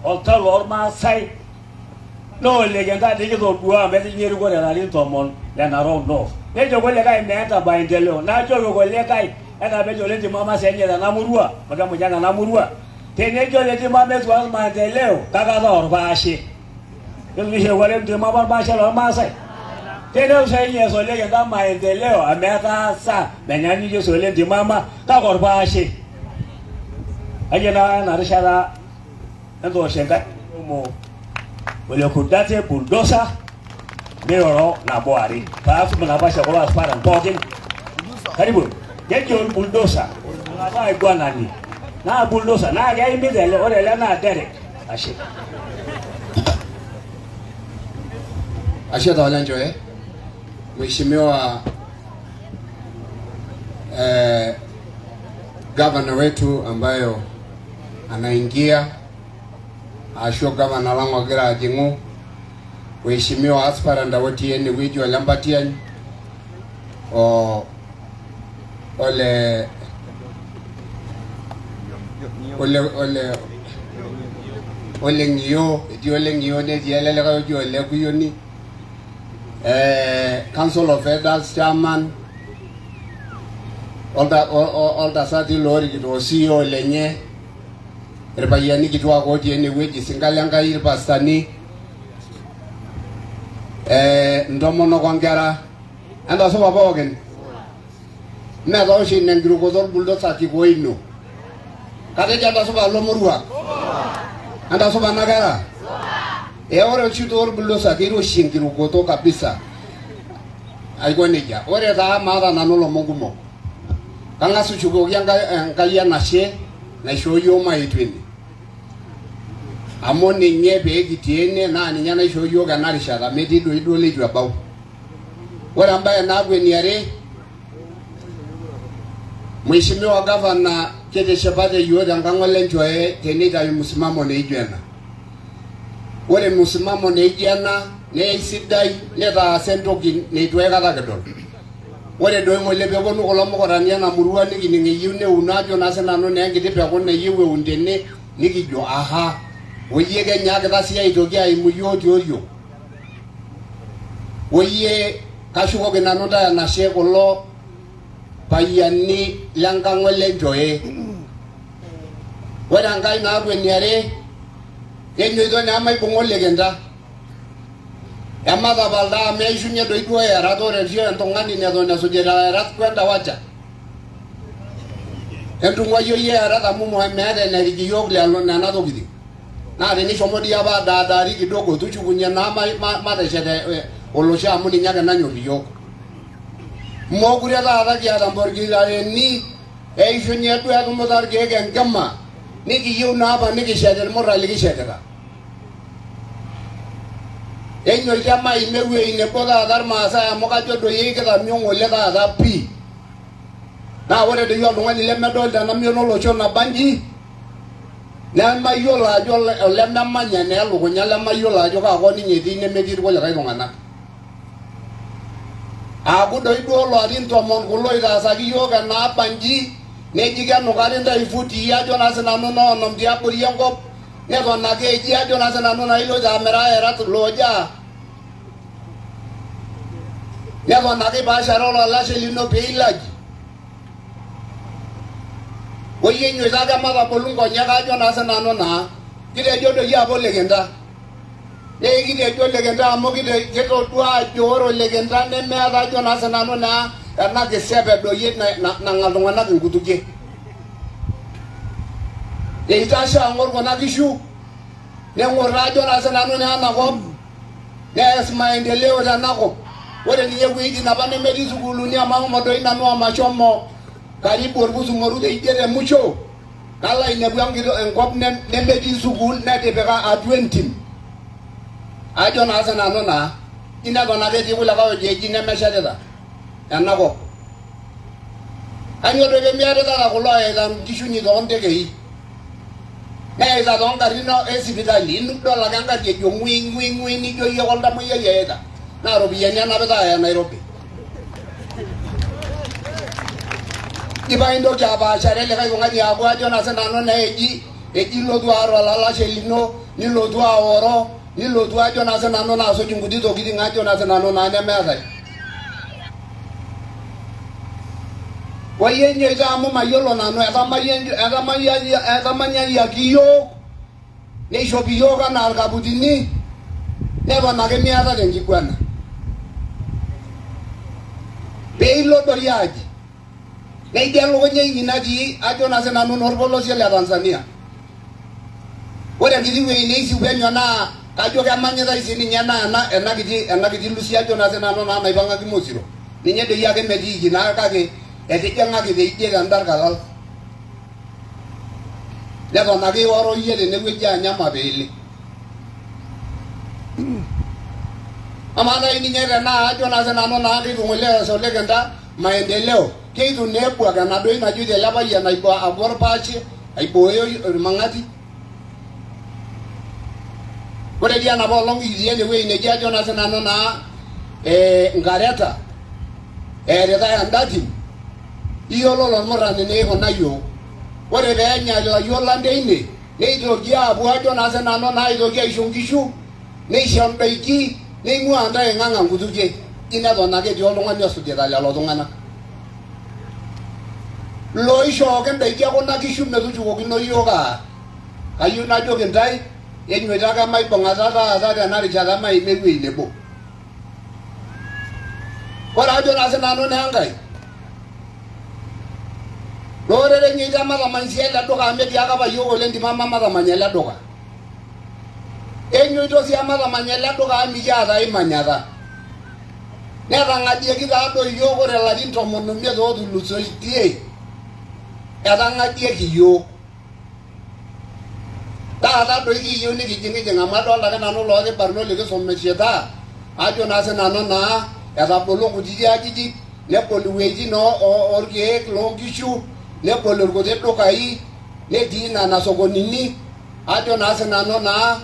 oltau lormaasai naa Ole Kenta dii kitodua amu etijing'a erikore ilarin 10 le Narok North. Nejo kulikae meeta maendeleo najoki kulikae enaa pejo Ole Ntimama seenye tena murua amu kemunyang ena murua tenejo Ole Ntimama eitu eas maendeleo kake ataa orpaashe. Ketunishe Ole Ntimama orpaashe lormaasai. Tenetu seenye eas Ole Kenta maendeleo amu etaasa menyanyukie sii Ole Ntimama kake orpaashe. Kajo naa ena rishata entoosho enkai omo ole Kudate bulldozer miroro nabo are paatum nafasi kulo aspirant pookin. Karibu. Keji olbulldozer olapa aiguanani naa bulldozer naa keimita ele ore ele naa Derek. Ashe. Ashe taa Ole Nchoe. Mheshimiwa Gavana wetu ambayo anaingia ashu gavana lang ogira ajing'u, waheshimiwa aspirant otii enewueji ole Mbatiany o ole ole ole ole Ng'io, etii ole Ng'io netii ele likae oji ole Kuyioni, Council of Elders chairman, oltasati loorikito o CEO lenye, irpayiani kituak otii enewueji, sinka lenkai, irpastani, intomonok onkera, entasupa pookin. Meeta oshi ina enkirukoto orbuldosa kikoino. Katejo entasupa lomoruak. Entasupa nakera. Ore oshi torbuldosa keiroshi enkirukoto kabisa. Aiko nejia. Ore taa maata nanu ilomon kumok. Kang'as ashukoki Enkai enashe naishoo yiok maetu ene. Amu ninye pee kitii ene naa ninye naishoo yiok ena rishata metii doi duo leitu ebau. Ore embae naaku eniare, Mheshimiwa Gavana, kitishipate yiok tenkang ole Nchoe teneitayu msimamo naijo ena. Ore msimamo naijo ena naa eisidai nitaasa entoki neitu aikata kidol. Ore doi ng'ole peeponu kulo mukurani ena murua nikining eyieu neun ajo naa sinanu naa enkiti peku nayieu eun tene nikijo aha oyie kenyaakita sii aitoki aimu yiok tioriong. Oyie kashukoki nanu ntae enashe kulo payiani lenkang ole Nchoe. Ore enkae naaku eniare, kenyoito naa emaibung'a olekinta. Ematapal taa amu eishunye doi duo erat, ore oshi entung'ani neton esujita erat kwenda wacha. Entung'uayioyie erat amu meeta enerik iyiook lelo nena tokitin. Naa tenishomo dii apa adaadaari kidogo tushukunye naa mateshet olosho amu ninye ake nanyor iyiook. Mookure taata kiata mborkitareni eishunye duo etumuta irkeek enkima nikiyieu naa apa nikishet irmurra likishetita. Enyoito emaim ewueji nebo taata irmaasai amu kajo doi ekitamio ng'ole taata pii. Naa ore doi oltung'ani lemedolta ena mion olosho naba nji nemayiolo ajo olememanya naa elukunya lemayiolo ajo kaa kop ninye etii nemetii irkulikae tung'anak. Aaku doi duo larin tomon kulo oitaasaki iyiook enaaba nji neji kenukari intae ifutii ajo naa sinanu noo onom tiabori enkop neton ake eji ajo naa sinanu naa iloito amiraa erat looja neton ake ipaashare ololashe lino pee ilaji. Oyie enyoito ake matabolu nkonyek ajo naa sinanu naa kitejo doi apa olekinta. Naa kitejo olekinta amu kitodua ajo ore olekinta nemeeta ajo naa sinanu naa ena kisepe doi nang'a iltung'anak inkutukie. Eitashe ang'or kuna kishu neng'or ajo naa sinanu naa enakop nees maendeleo tenakop. Ore ninye wuejitin apa nemetii sukuuluni amu ahomo doi nanu omashomo karibu orkusumoru teidie te musho nalo ainepu enkop nemetii sukuul netipika atua entim. Ajo naa sinanu naa ineton ake etii kulikae oji eji nemeshetita enakop. Kanyoo doi pemiatitata kulo oyaita nkishu inyi toontekei neyaita toongarrin e sipitali idol ake engarri ejo ng'ui ng'ui ng'ui nijo iyie koltamoyiai eyaita naa iropiyiani enapita aaya Nairobi. Idipa intoki apaashare likae tung'ani aaku ajo naa sinanu naa eji eji ilotu aar olalashe lino nilotu aoro nilotu ajo naa sinanu naa asuj inkuti tokitin ajo naa sinanu naa nemeetae. Oyie enyoito amu mayiolo nanu etamayianaki iyiook neishopi iyiook anaa irkaputini neton ake miatata enkiguana. Pee ilo doi aji neijo elukunya inyi natii ajo naa sinanu naa orpolosie le Tanzania. Ore enkiti wueji neisiu penyo naa kajo kemanyitae sininye naa ena ena kiti lusi ajo naa sinanu naa naipang'aki Mosiro. Ninye doi ake metiiki naa kake etijing'aki teidie tendarkalal. Neton ake ioro iyie tenewueji anya mapeele. Amaa nai ninye tenaa ajo naa sinanu naa kitu ng'ole ees olekinta maendeleo. Keitu naa ebuak ena doi najoito ele payian apuo orpaashe aibooyo irmang'ati. Ore dii enapa olong kitii enewueji neji ajo naa sinanu naa Nkareta eeritae enda tim, iyiololo ormurrani niikuna yiok. Ore pee enya ilayiok lang teine neitoki aapuo ajo naa sinanu naa aitoki aisho nkishu neisho indaiki neing'uaa ntae ing'ang'a nkutukie. Ji neton ake etii oltung'ani osujita lelo tung'anak. Looishooki indaiki e kuna kishu metushukokino yiok aa kayieu najoki intae enyoito ake maibung'ata taata tena rishata maima ewueji nebo. Ore ajo naa sinanu naa Enkai loorere enyoito ematamany sii ele duka amu etiaka apa yiok ole ntim ematamany ele duka. Enyoito sii ematamany ele duka amu mikiata ai manyata. Netang'adieki taa doi iyiook ore ilarin 15 ootulusoitie etang'adieki iyiook. Taata doi kiyieu nikijing'ijing amu adolta ake nanu ilooti barnot likisumishita ajo naa sinanu naa etabolo nkutiti ajijik nebol iwuejitin orkeek loonkishu nebol irkuti dukai netii nena sokonini ajo naa sinanu naa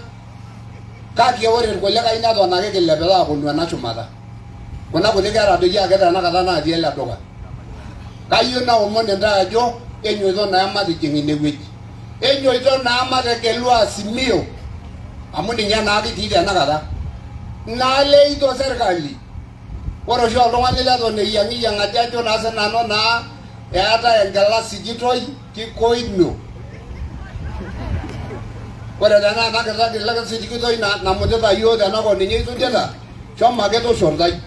kake ore irkulikae neton ake kilepita aaponu ena shumata. Kuna kuti kera doi ake tenakata natii ele duka. Kayieu naomon intae ajo enyoito naa matijing inewueji. Enyoito naa mategelu Azimio amu ninye naa kitii tenakata. Naleito serkali. Ore oshi oltung'ani leton eyiang'iyiang ajo ajo naa sinanu naa eetae enkila sikitoi kikoino. Ore tenaa ena kila kila sikitoi namutita iyiook tenakop ninye isujita, shomo ake toosho iltai.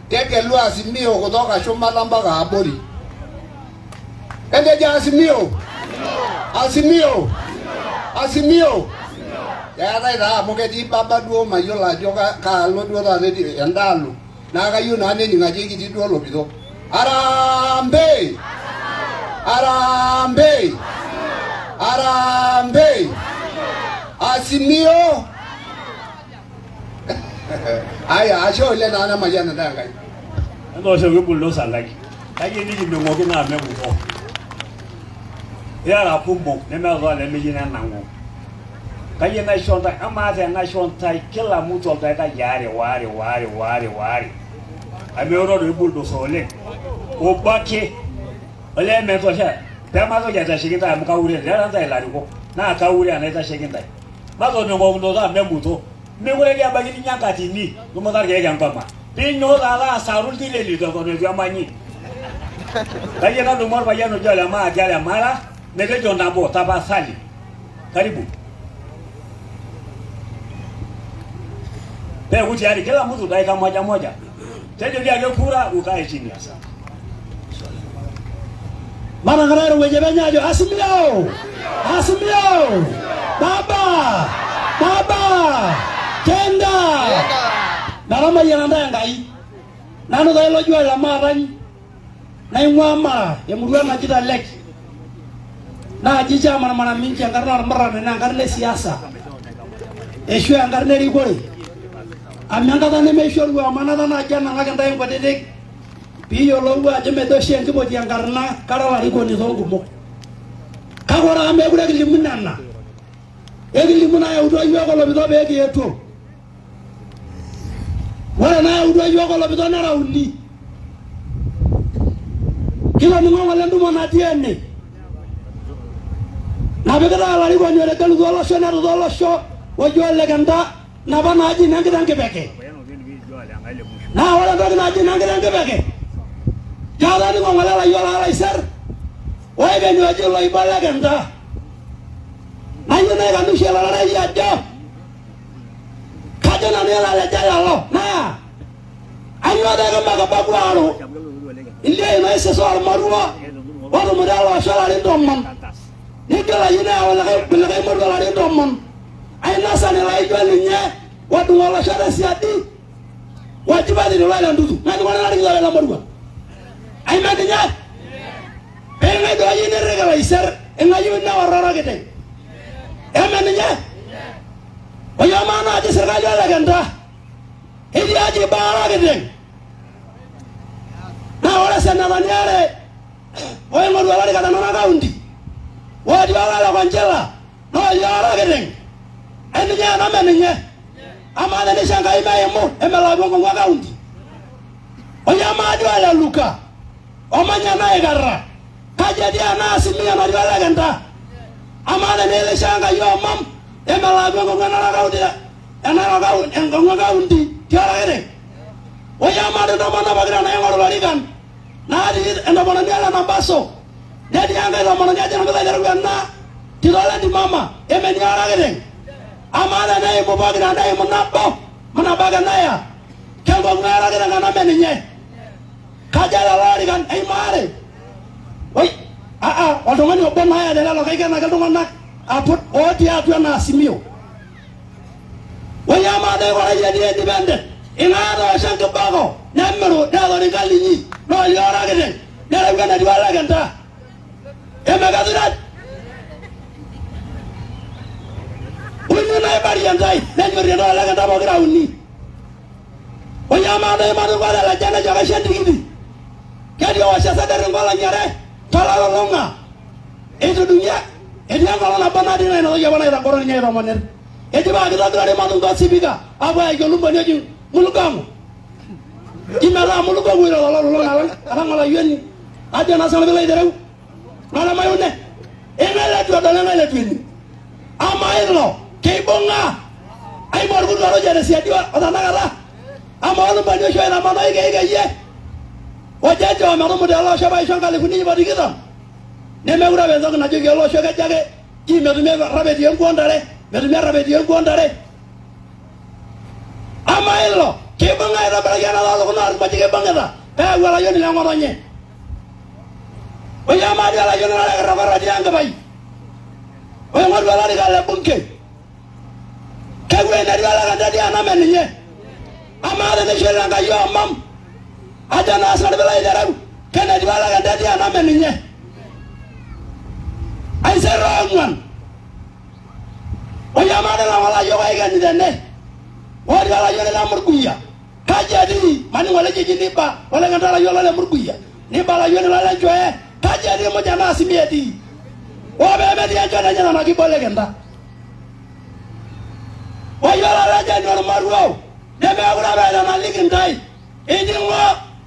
Tegelu Azimio kutoka shumata mpaka abori. Entejo Azimio! Azimio! Azimio! Keetae taa amu ketii baba duo mayiolo ajo kaalo duo taata etii endaalo naa kayieu naa nening ajo ekitii duo olopito. Harambee! Harambee! Harambee! Azimio! Aya, ashe oleng naa nemayian intae Enkai. Entooshoki bulldozer Enkai. Kayieu nikining'oki naa mekuko. Irara kumok nemeeta oltung'ani lemeyieu nenang'u. Kayieu naisho ntae, amaa tenaisho ntae kila mtu oldaikai aare waare waare waare waare. Amu eoro doi bulldozer oleng. Obo ake olee metosha pematoki aitasheki ntae amu kaure irara ntae ilarikok naa kaure enaitasheki ntae. Matoning'okinoto amu emuto. Mekure dii ebaiki ninya enkatini numuta irkeek enkoma. Piinyoo alo asaru iltireli eton eitu emanyi. Kayieu nadumu orpayian oji ole Maatia le Mara metejo nabo tapasali. Karibu. Peeku tayari kila mtu dakika moja moja. Tejo dii ake kura ukae chini. Asante. Matang'ara airowuajie penyo ajo Azimio! Azimio! Baba! Baba! Kenda! Metamayiana ntae Enkai. Nanu taa ilo Joel Lemaatany naing'uaa Mara emurua naji Talek naaji chairman mara mingi enkarna ormurrani naa enkarna e siasa ashu enkarna erikore amu enkata nemeishoru amanata naaji enang'aki intae inkutitik piiyiolou ajo mejo oshi enkipoti enkarna kara olarikoni toonkumok. Kake ore amu meekure kilimu nena, ekilimu nayautua iyiook olopito pee kietuo. Ore nayautua iyiook olopito nera uni. Kitoning'o ng'ole entumo natii ene napikitae olarikoni otegelutua olosho netuta olosho oji ole Kenta napa naaji ina enkiteng kipeke. Naa ore entoki naji ina enkiteng kipeke katoning'o ng'ole layiok loo laiser oikenyu oji Loiba le Kenta. Nayieu naikanushie ilo rorei ajo kajo nanu elaleja lelo naa ainyoo doi kimakibaku aaru ildiein oisisa ormoruo otumuta ele osho ilarin 10 nigil ayieu neyau likae moruo ilarin 10 ainasani laijo ninye odung olosho tesiadi wajibati lolo le ntutu ng'ae nikuna narikito lelo moruo aime ninye pee duo ayieu niriki laiser ing'ayieu neor orokiteng eme ninye oyomaa naaji sirkali ole Kenta ketii aji ibaa orokiteng naa ore senetani are. Oing'oru olarika te Narok County. Otii olale Konchila naa oliorokiteng. Eninye ena meninye. Amaa tenisho Enkai meimu emelo atua enkong'u e county. Oyamaa duo ele Luka omanya Naikarra. Kaji etii ena Azimio natii Olekenta? Amaa teniilisha Enkai omam emelo atua enkong'u e Narok County e Narok County enkong'u e county tiorokiteng. Oyamaa doi intomonok pokira naing'oru ilorikan natii entomononi ele Nambaso netii enkae tomononi ajo nanu piilo aitereu ena tito lentimama emeni orokiteng. Amaa teneimu pokira neimu nabo nabo ake naya kenkong'u orokiteng ena meninye. Kaja lelo orikan eimu aare. Oi, aa oltung'ani obo naa oya telelo kaikenaki iltung'anak aput otii atua ena Azimio. Oi amaa doi korayie etii independent ing'ae etoosho enkiboko nemiru neeta orika linyi naa olioro kiteng nereu enetiu olekenta emekethuret uni naibarie ntae nenyorie ntae olekenta pokira uni. Oi amaa doi matungo oteleja nejo kaisho entikiti ketii owosho esadet inkolong'i are tololulung'a Etudung'ie etii enkolong nabo natii nainotoki apa naitagoro ninye aitomonir. Eji paa kitobirari Matungo osipika apuo ayaki olumboni oji Mulugango. Ji metaa Mulugango oiro tololulung'a lang alang olayioni. Ajo naa sinanu piilo aitereu. Nolemayione. Ing'ae leitu edol eng'ae leitu ening. Amaa ilo keibung'a aimu orkutu orojo tesiadi o tenakata. Amaa olumboni oshi oitamana oikeikeyie ojejo metumuta ele osho paisho nkalifuni ip o tikitam. Nemekure apa entoki najoki ele osho kejo ake ji metumi errap etii enkuo ntare, metumi errap etii enkuo ntare. Amaa ilo keibung'a aitobiraki ena too lukuny naatumaji keibung'ita peeku olayioni le ng'otonye. Oi amaa dii olayioni lolekirrokor otii enkipai oing'oru olorika le bunge kewuei netii olekenta etii ename ninye. Amaa teneisho ilo Enkai omam ajo naa sinanu piilo aitereu kenetiu olekenta etii ename ninye. Aiser ong'uan oi amaa doi lelo layiok oikeni tene otii olayioni le Murguya kaji etii maning olejiji niba olekenta olayioni lole Murguya niba olayioni lole Nchoe kaji etii muj ena Azimio etii oo pemetii enchoto enye nena kiba olekenta. Oyiolo olajani ormoruo nemeekure apa eeta enaliki intae inining'o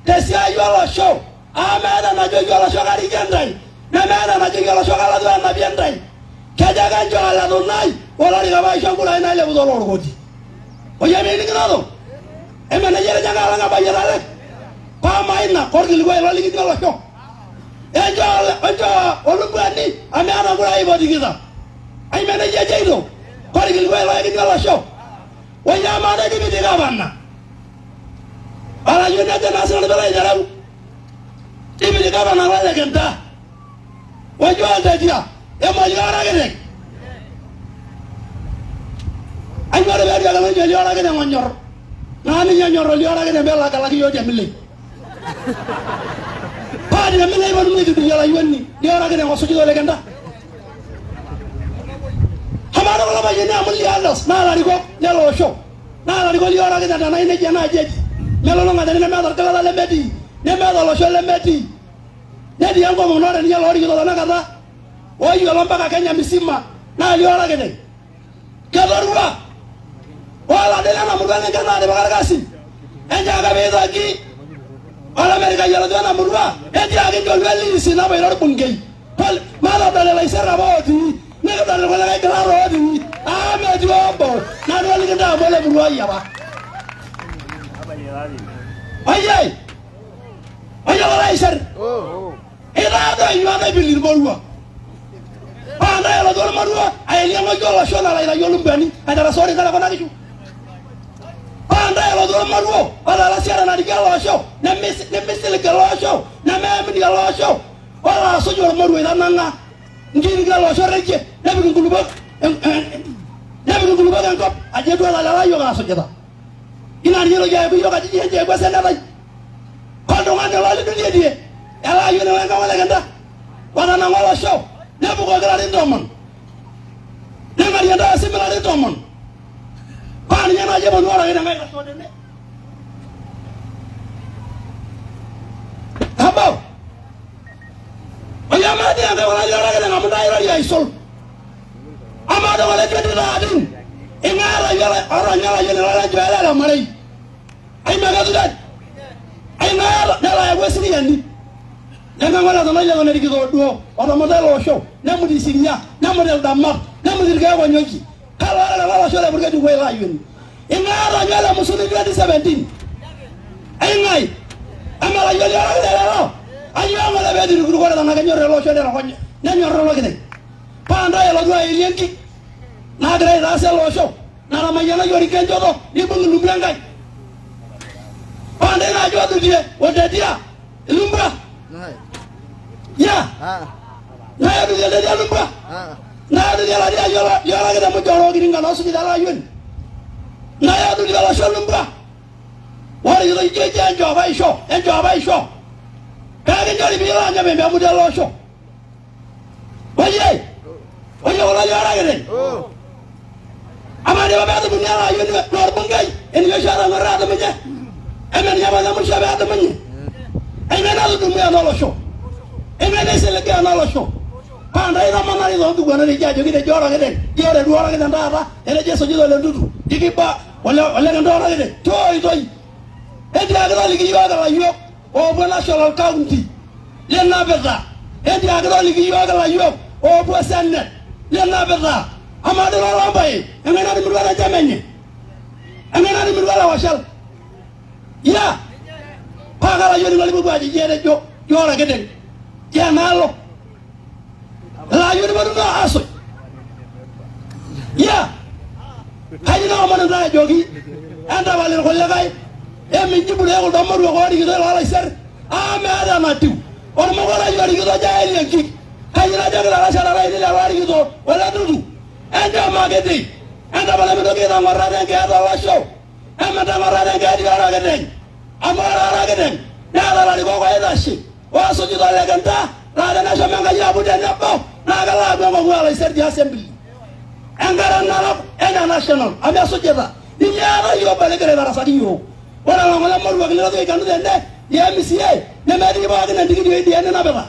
tesiai olosho amu meeta enajoki olosho karikie intae nemeeta enajoki olosho kalotu anapie intae. Kejo ake nchoo oletunai olorika paisho nkurai nailepu tolorkoti. Oyie minining'inoto? Eme nejia etejo Enkai alang abayie talek? Paa amaa ina korkilikuai ilo likini olosho? Enchoo olumbuani amu eeta nkurai ip o tikitam. Aime nejia ejoito? Korkilikuai loyakini olosho. Oi amaa doi deputy gavana olayioni ajo naa sinanu piilo aitereu deputy gavana lolekenta oji Oltetia emolio orokiteng. Ai ore peetu ake ninye olio orokiteng onyor naa ninye onyor olio orokiteng pelo agelaki iyiook Temilei. Paa Temilei iponunu aitudung'ie olayioni liorokiteng osujita olekenta. Amaa doi kulo payiani amu lialos naa ilarikok lele osho naa ilarikok liorokiteng tenaa nejia naaji eji melulung'a tene nemeeta orgilata lemetii nemeeta olosho lemetii netii enkomom naa ore ninye loorikito tenakata oyiolo mpaka Kenya misima naa liorokiteng ketorua oladii lena murua ninche naatipika irkasin enchoo ake piitoki olamerika yioloti ena murua netii ake ninche olwelisi naboita orbungei matodol ilaiser apa otii nikidol irkulikae gilat otii amu metii obo nanu oliki ntae amu ole murua ai apa oye oyiolo laiser itaa doi nyuat naipil irmoruak paa ntae elotu ormorua aeliang'oki olosho nalo aitayu olumbwani aitarasoo orika lekuna kishu paa ntae elotu ormoruo otalasiara nariki ele osho nemisilig ele osho nemeamini ele osho olo asuj ormoruo itanang'a nkirik ele osho rekie nepik inkulupuok nepik inkulupuok enkop ajo etu elala layiok asujita ina ninye toki ayaku iyiok ajijik enche eeku esenetai Oltung'ani ilo lidunietie ele ayioni lenkang olekenta otanang'a olosho nepukoki ilarin tomon neng'arie ntae esimu ilarin tomon paa ninye naaji eponu orokiteng aitashoo tene nabo. Oyamaati enkai kulo liorokiteng amu ntae airorie aisul. Amaa doi kole 2013 ing'ae otonya olayioni lolejo ele le marei? Aimeketudet. Aing'ae nelo ayau eseriani. Neng'ang'u ele tonai leton erikito duo otomuta ele osho nemut isiria nemut ildamat nemut irkeek onyokie. Kalo ore lelo olosho le Purketi kuo ilo ayioni. Ing'ae otonya ele musuni 2017? Aing'ae? Emalayioni orokiteng lelo? Anyoo ng'ole pee etirikirikore tenaa kenyor ele osho nenyor olokiteng? Paa ntae elotu aelie enkik naagira aitaas ele osho natamayianaki orika enchoto nibung ilumbwa Enkai. Paa ntae naaji odutie otetia ilumbwa. Ya. Naye odutie otetia ilumbwa. Naye odutie olatia liorokiteng muj orokiringa loosujita ele ayioni. Naye odutie olosho lumbwa. Ore ijo ijo enchoo apa aisho, enchoo apa aisho. Pee kinchori pee ilo anya pembe amu ele osho. Oye! Oye kulo liorakiteng. Amaa dii apa peedumuni ele ayioni naa orbungei enijo oshi etang'uarra adumunye. Eme ninye apa ine musho peedumunye. Eng'ae natudumua ena olosho? Eng'ae naisiliga ena olosho? Paa ntae itamanari toonkiguanat ijo ajo kitejo orokiteng, ijo ore duo orokiteng taata etejo esujita ole Ntutu, ikiba ole ole kento orokiteng, tioitoi. Etiaki toliki iyiook ilayiok oopuo national county linapita. Etiaki toliki iyiook ilayiok oopuo senate linapita. Amaa doi lolombai eng'ae natimitua tenchama enye? Eng'ae natimitua ele oshal? Ya! Paa kalayioni ilo lipuopuo ajo ijo etejo ijo orokiteng, ijo enaalo. Ilo ayioni ponunu asuj. Ya! Kayieu naomon intae ajoki entapal irkulikae eminjibu doi kuldo moruak oorikitoi loolaiser amu meeta enatiu. Ormokorai orikito ojo aelie nkik. Kayieu najoki ilalashera lainei lelo oorikito ole Ntutu enchom akiti entapal emintoki aitang'or ate enkeeya tolosho. Emintang'or ate enkeeya orokiteng amu ore orokiteng neeta ilarikok oitashe oosujita olekinta naa teneshomo Enkai aaku tenebo naa kelo aaku enkong'u olaiser te assembly enkare narok ena national amu esujita nimiata iyie obo ligira aitarasaki iyiook. Ore lelo moruak lilotu aikanu tene le MCA nemetii pookin entikiti e ODM ninapita.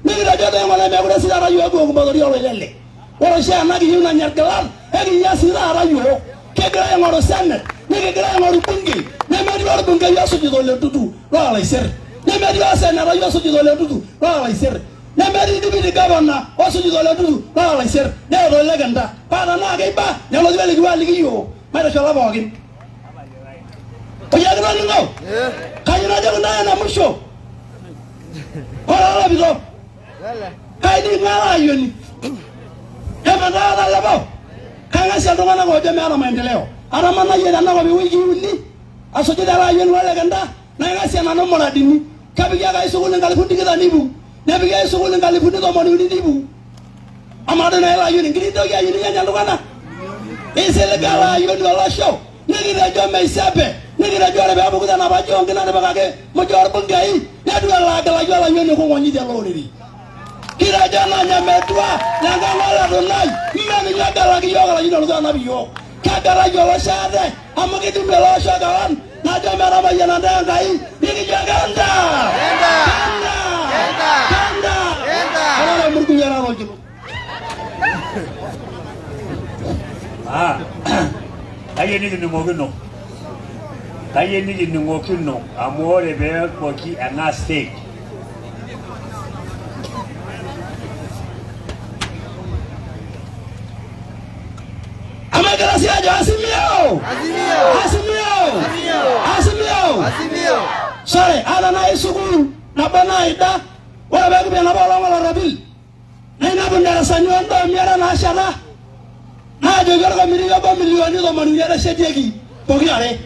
Nikitejo doi ng'ole meekure sii taata iyiook kiwok motori oloilele. Ore oshi ena kiyieu nanya irgilat ekinya sii taata iyiook. Kigira aing'oru senate, nikigira aing'oru bungei, nemetii orbungei osujita ole Ntutu loolaiser, nemetii osenetai osujita ole Ntutu loolaiser, nemetii deputy governor osujita ole Ntutu loolaiser, neeta ole Kinta. Paa tenaa keiba nelotu elikiu aliki iyiook maitushala pookin. Oyiaki toning'o? Kayieu najoki ntae ene musho. Ore olopito Kaidim ng'ala ayioni. Emetaa lepo. Kang'asia iltung'anak oojo meeta maendeleo. Atamanayie tenakop iwikii uni asujita ele ayioni ole Kinta naing'asie nanu muradini. Kepiki ake ai sukuul inkalifuni tikitam iip uni, nepiki ai sukuul inkalifuni tomoni uni iip uni. Amaa doi nai ele ayioni nkiri ntoki ayioni enya iltung'anak? Isiliga ele ayioni olosho nikitejo meisepe nikitejo ore peepuku tenapa jonki natipikaki muj orbungei neitu elo agilaki olayioni kung'onyi tele orere. Kitejo nanya metua lenkang ole Tunai mme ninye ogelaki iyiook olayioni olotu anap iyiook. Kegelaki olosho ate amu kidimu ele osho kewon najo metamayiana ntae Enkai nikijo kenta kenta kenta Ore emurgui era tolkilo. Ah, kayieu nikining'okino, kayieu nikining'okino amu ore peepoki ena stage Ama egira sii ajo Azimio! Azimio! Azimio! Azimio! Sore, ata nai sukuul nabo naida, ore pee kipuo enapa olong olorropil, nainepu ndarasani ondoomi are naasheta, naajoki orkomiti obo milioni 30 eteshetieki pokira are.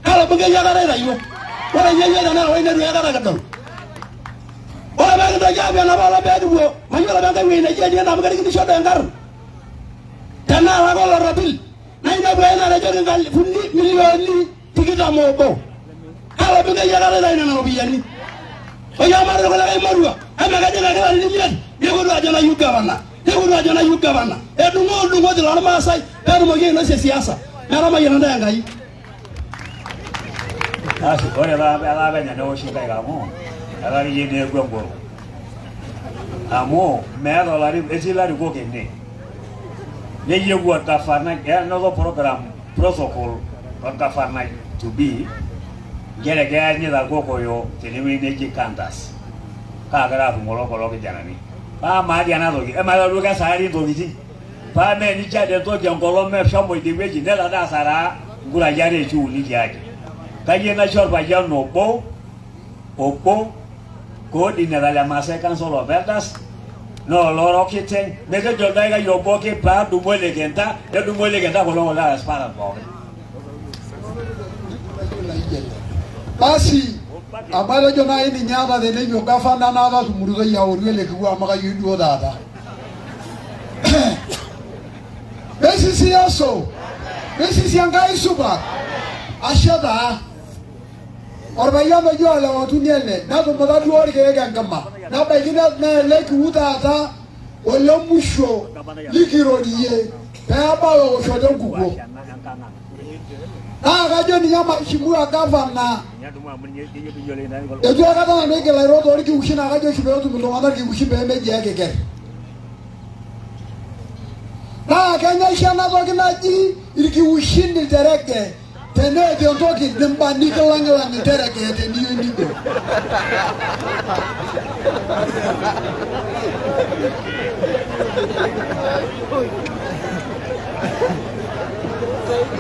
Kalo bungei akata aitayio? Ore ninye iyiook tenaa ewueji neitu aikata kidol. Ore pee kintoki aapuo enapa olong pee kipuo, mayiolo apa enkae wueji neji eniena amu kerikinisho doi inkarn. Tenaa ake olorropil, nainepu ake natejoki nkalifuni milioni 21. Kalo bungei akata oitayu nena ropiyiani? Oyiamari irkulikae moruak, eme kejing ake ilarin imiet nikutu ajo nayieu gavana, nikutu ajo nayieu gavana. Edung'o oldung'oti lormaasai peetumoki ainosie siasa. Metamayiana ntae Enkai. Asi, ore taa etaa penyo neoshi nkaik amu etaa akeyie neeku engoro. Amu meeta olarikoni, etii ilarikok ene. Neyieu orgavanai, enoto program protocol orgavanai to be nchere keanyita irkokoyo tenewueji neji Kantas. Kaagira arrumoro kulo kijanani. Paa amaa dii ena toki, emaa duo kesaari intokitin? Paa mee enijo ade entoki enkolong meshomo idie wueji nelo ade asaraa nkurai are ashu uni tiaji. Kayieu naisho orpayian obo obo coordinator le Maasai Council of Elders naa olorokiteng metejo oldaikai obo ake paadumu olekenta nedumu olekenta kulo kulo aspirants pookin. Basi amu atejo naaji ninye ata tenejo gavana naata tumurutoi aoru ele kiku amu kayieu duo taata. Mesisi Yesu, mesisi Enkai supat, ashe taa. Orpayian oji Olewatuni ele netumuta duo irkeek enkima nebaiki naa ele kiu taata ole musho likirorie peebau eoshoto enkukuo. Naa kajo ninye Mheshimiwa Gavana eitu aikata nanu aigil airo toorkiushin naa kajo oshi peetum iltung'anak irkiushin peemeji ekiker. Naa kenya oshi ena toki naji irkiushin ilterege teneeta entoki nimba nikilang'ilang ilterege teniyieu nijo.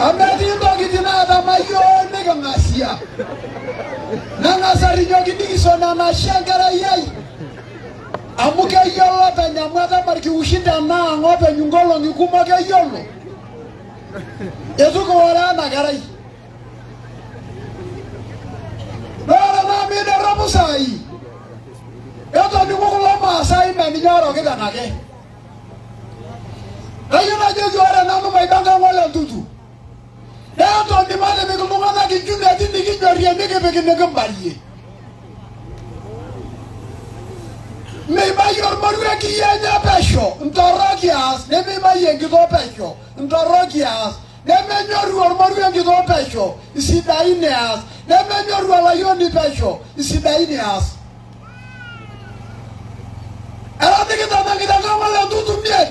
Amu etii ntokitin naatama iyiook niking'asia. Neng'as arrinyoki Dickson enashe enkerai ai amu keyiolo openy amu etama irkiushin tenaang openy inkolong'i kumok keyiolo. Eitu kioroo ena kerai. Naa ore naa amu idorropu saai, etoning'o kulo Maasai meninye orokiteng ake. Kayieu najoki ore nanu maiba enkang ole Ntutu. Netoni matipik iltung'anak inchumeti nikinyorrie nikipik nikimbarie. Meibayie ormoruo enkiyioo enye pesho, ntorrok eas, nemeibayie enkitok pesho, ntorrok eas, nemenyorru ormoruo enkitok pesho, isidain eas, nemenyorru olayioni pesho, isidain eas. Era nikitanang'ita enkang ole Ntutu miet.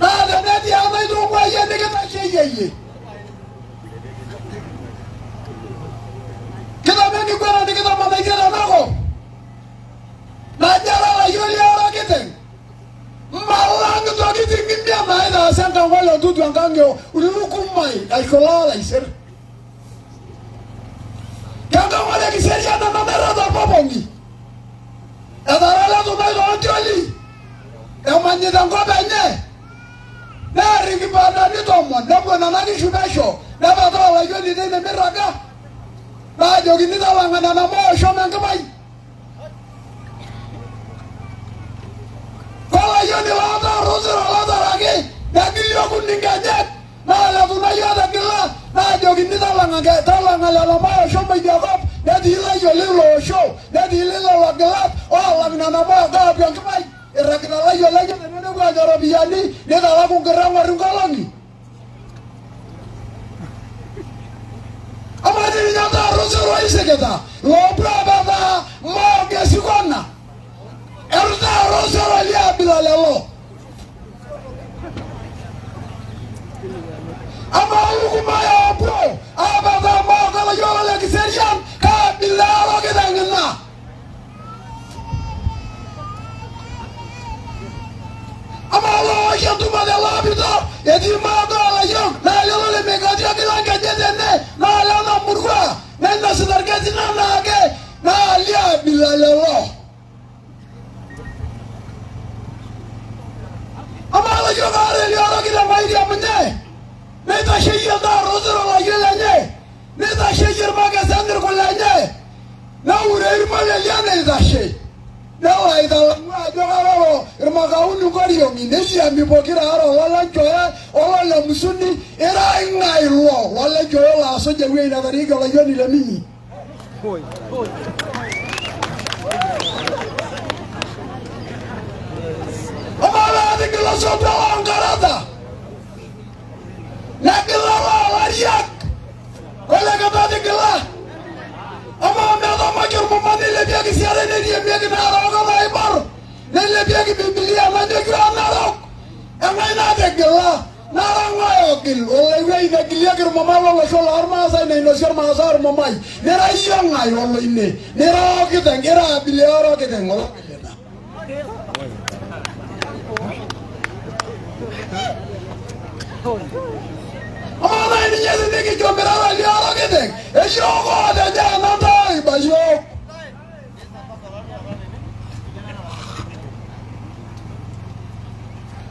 Naa tenetii enaitung'uayie nikitasheyie. Kitama enkiguana nikitamanaitie tenakop. Najo ara olayioni orokiteng. Malang intokitin imiet naitaasa enkang ole Ntutu enkang e Lukumai nashula Olaiser. Kenkang ole Kiserian ena nairrag torpopong'i. Etara letunai toontioli emanyita enkop enye near inkibandani tomon nepuo nena kishu pesho nepetaa olayioni teine mirraga naajokini talang'a nena maoshom enkimai kolayioni loota orusira lotaraki negili okuni nkejek naa letunai otegila naajokini talang'a talang'a lelo maosho idia kop netii layiok lilo osho netii lilo logilat oolang nena moogo atua enkimai irragita layiok lenye tene nepuo aanya iropiyiani nitalaku nkirang'or inkolong'i amaa dii ninye taata osero oisikita loopuo apetaa moogo esikona etu taata osero liabila lelo Amaa lukumaya opuo apetaa moogo layiolo le Kiserian kaabila erokiteng ina? Amaa loowosh entumo lelo apito etii moogo olayiok naa lelo lemekati ogila nkejek tene naa lena murua nainosita irkesin anaake naa liabila lelo. Amaa layiok aare liorokito mairiamunye neitasheyie iltaarosiro layiok lenye neitasheyie irmakesen irkulenye neure irmolelian eitashe nelo aitalang'u ajo karoro irmakauni nkoriong'i neyiami pokira aare ololenchoe olole musuni ira ing'ae ilo lolenchoe olo asuj ewueji netarieki olayioni le Minyi. Amaa peetigila osotua loonkarata negila loolariak olekata tigila amaa metamaki ormumani lepiaki siare. teneriemieki narook enaibor neilepieki Bibilia nanyokie enarok eng'ae natigila nara ng'ae ogil oloiwuei negilieki irmumai lolosho lormaasai nainosie irmaasai ormumai nira iyie ng'ae oloine nira okiteng ira abila e orokiteng ologilita. Amaa nai ninye tinikijo mirara liorokiteng eyiok ootejo ena ntae aiba yiok.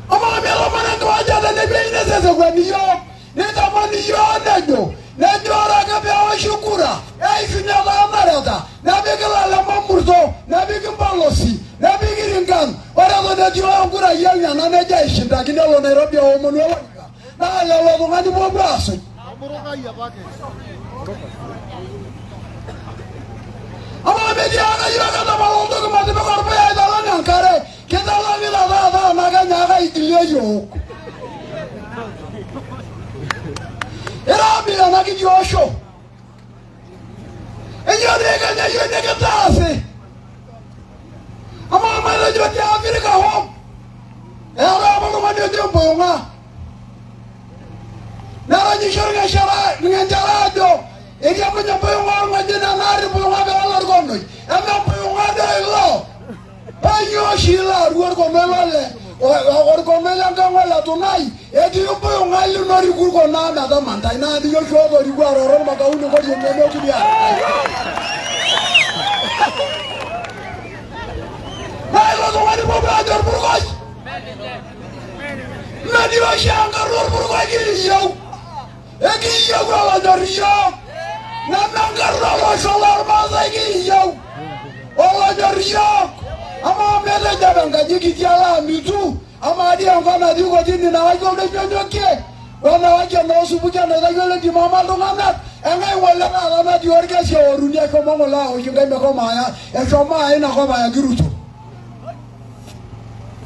Amaa melomon enkiwanja tenewueji nesesekuani yiok nitamani yiok nejo nejo ore ake peoshi kura eishunye taa nareta nepiki lalema murto nepiki mbalosi nepiki ringan ore eton etii onkurai enyana nejo aishindaki nelo Nairobi aomonu olorika naa lelo tung'ani puopuo aasuj. Amaa metii ake yiok etapala oltoki matipika orpuya aitalang enkare kitalang'ita taata ena Kenya ake aigilie yiok. Ira abila ena kiti osho. Enyo dii Kenya yiok nikitaasi. Amaa matejo te Afrika home eetae apa oltung'ani oji Mpuyung'a neranyisho irng'enchara ajo etii Mpuyung'a orng'ojine naarri Mpuyung'a pee elo orkonoi eme Mpuyung'a doi ilo paa oshi ilo aru orkonoi lole orkonoi lenkang ole Tunai etii Mpuyung'a lino oriku irkono metamantai naa ninye oshi otorikuo aroro irmakauni nkoriong'i emekure naa ilo tung'ani puopuo ajo orpurkoi metii oshi enkarna orpurkoi kiyieu ekiyieu olonyor iyiok neme enkarna olosho lormaasai kiyieu olonyor iyiok amaa metejo apa enkaji kiti alo amitu amaa dii enkop natii kotini nawaki oldonyonyokie wenawaki enoosupuki enaitayio lentim ama iltung'anak eng'ae ng'ole taata natii orkesi eoruni eshomo ng'ole aosh inkaik meshomo aya eshomo aya inakop ayaki Ruto.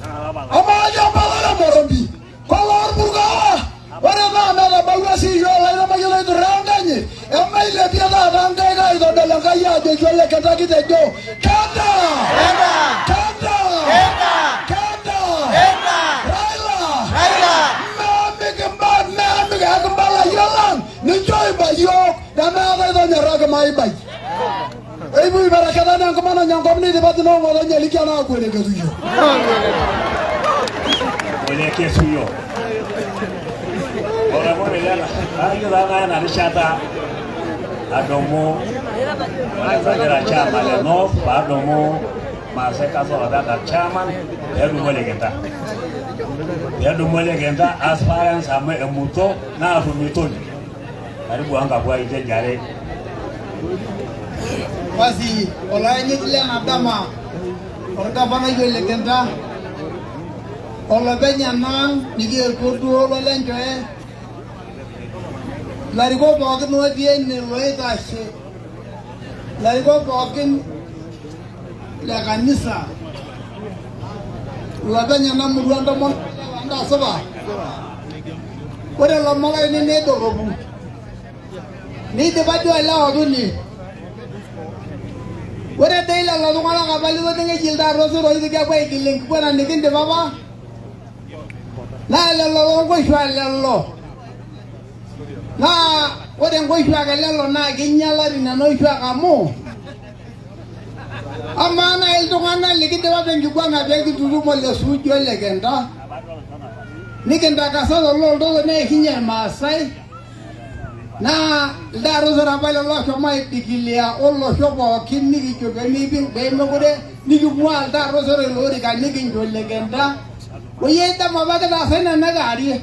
Amaa olchamba le Morombi kolo orpurkoo ore naa metabawua sii iyiok olairemok loiturraa enkanyit emailepie taata nkaik aitodol Enkai ajoki ole Kenta kitejo Kenta! Kenta! Kenta! Raila! Meemik ekimbala yiok ninche oiba yiok nemeetae tonyorraki maibai. Eibu ibereketana enkima nanya enkop neidipa tina ong'otonye eliki enaaku olekesuyo. Olekesuyo. Olarikoni lena kayieu taa naya ena rishata adumu agira chama le North paadumu Maasai Council of Elders chairman peedumu Ole Kenta. Peedumu Ole Kenta aspirants amu emuto naatumitoi. Karibu ankapu ai tejare. Basi olayanyiti lena dama orgavanai Ole Kenta olopeny enaang nikietuo duo lolenchoe ilarikok pookin otii ene loitashe ilarikok pookin le kanisa ilopeny ena murua ntomonok ntaasipa ore lomon lainei neidorropu neidipa duo ele otoni ore doi lelo tung'anak apa litoning'o eji iltaata osero oitoki apuo aigil enkiguana nikindipa apa naa lelo lonkoshuak lelo naa ore nkoshuak elelo naa kinyialari nena oshuak amu amaa nai iltung'anak likindipa apa enkiguana pee kintutum ole suuji ole Kenta nikintakasa lelo oltoto neishunye irmaasai naa iltaarusor apa lelo oshomo aidikilia olosho pookin nikijo pemeiping peemekure niking'ua iltaarusor ilo orika nikincho ole Kenta oyie idam apa kitaasa ina kewarie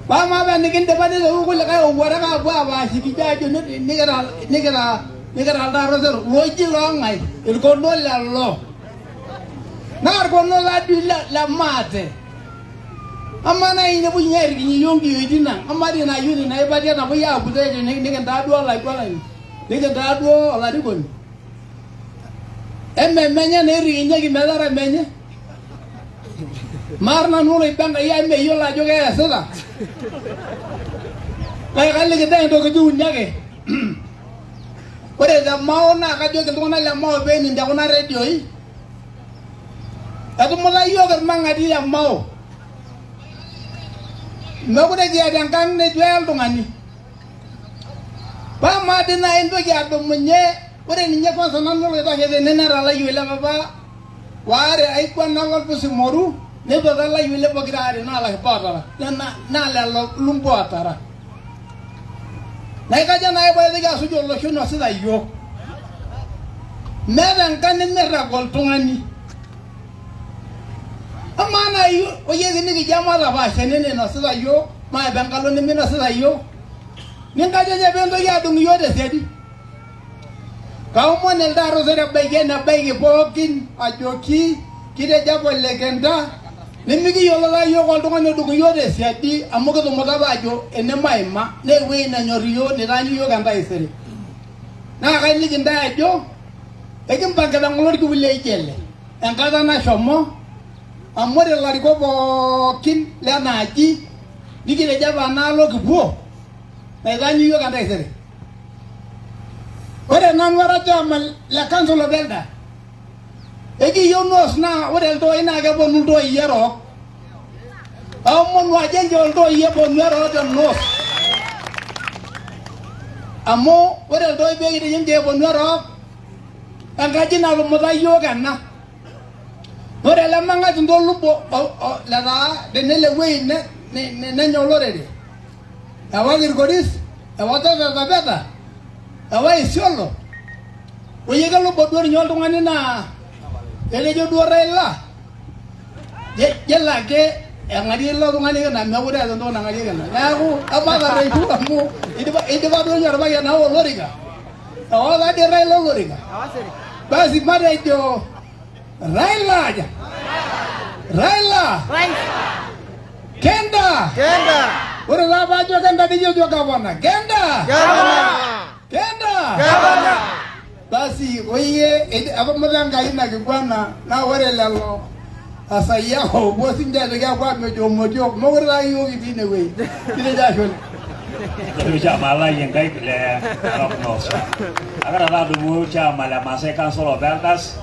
Pama apa nikindipa niteru kulikae owuarak aapuo apaash kijo ajo nikira nikira nikira iltaarosero looji loong'ae irkono lelo naa irkono ladui le maate amaa naaji nepuoi ninye airikinyie iyiook inkiyioitin ang amaa dii ina ayioni naipatia napuoi aaputo ejo nikintaa duo olaiguanani nikintaa duo olarikoni ememenye naa irikinyeki metara menye Maar nanu oloiba Enkai amu meyiolo ajo keesita. Kake kaliki doi intokitin uni ake. Ore te Mao naa kajoki iltung'anak le Mao peening te kuna redioi. Etumuta iyiook irmang'ati le Mao. Mekure kiata enkang neitu eye oltung'ani. Paa amaa dii naaji intoki adumunye ore ninye kwanza nanu oloitashe tene netalayie ole papa waare aiguanak lolpusi moru neitu etalayie ole pokira aare naa lashupa ootara naa lelo lumbo ootara. Naa ikaja naaji paitoki asuj olosho oinosita iyiook? Meeta enkang nemirrag oltung'ani. Amaa naaji oyie tinikijo matapaash ene nainosita iyiook maape enkalo neminosita iyiook, ninkajaja pee intoki adung iyiook tesiadi? Kaomon elde arrusore ebaiki enebaiki pookin ajoki kitejo apa ole Kenta nimikiyiolo taa iyiook oltung'ani odung iyiook tesiadi amu kitumuta apa ajo ene maima naa ewueji nenyor iyiook nitaanyu iyiook entaisere. Naa kaliki intae ajo ekimpangita ng'ole orkiu leijo ele enkata nashomo amu ore ilarikok pookin lena aji nikitejo apa enaalo kipuo naitaanyu iyiook entaisere. Ore nanu ara chairman le council of elder ekiyieu noos naa ore iltooi naa keponu iltooi erook. Aomonu ajo enchoo iltooi eponu erook te noos. Amu ore iltooi pee kitejo enchoo eponu erook enkaji natumuta iyiook ena. Ore ele mang'ati ntolubo letaa tenele wueji nenya olorere. Ewaki Irkoris, ewa Taita Taveta, ewa Isiolo. Oyie kelubo duo ninye oltung'ani naa etejo duo Raila yiolo ake eng'arie ilo tung'ani kina meekure eeta entoki nang'arie kina. Neeku ematarreshu amu idipa duo ninye orpayian aawa olorika. Ewa taadii Raila olorika. Basi matejo Raila aja. Raila. Kenda. Kenda. Ore taa paajo Kenda nijojo gavana. Kenda. Gavana. Kenda. Gavana. Basi oyie etumuta Enkai ina kiguana naa ore lelo asayiak oopuo sinche aitoki apuo amejoo motiok mokure taa iyiook kitii inewueji. Kitejo ashe oleng. Ore chama lai enkaik le Narok North. Agira taa adumu chama le Maasai Council of Elders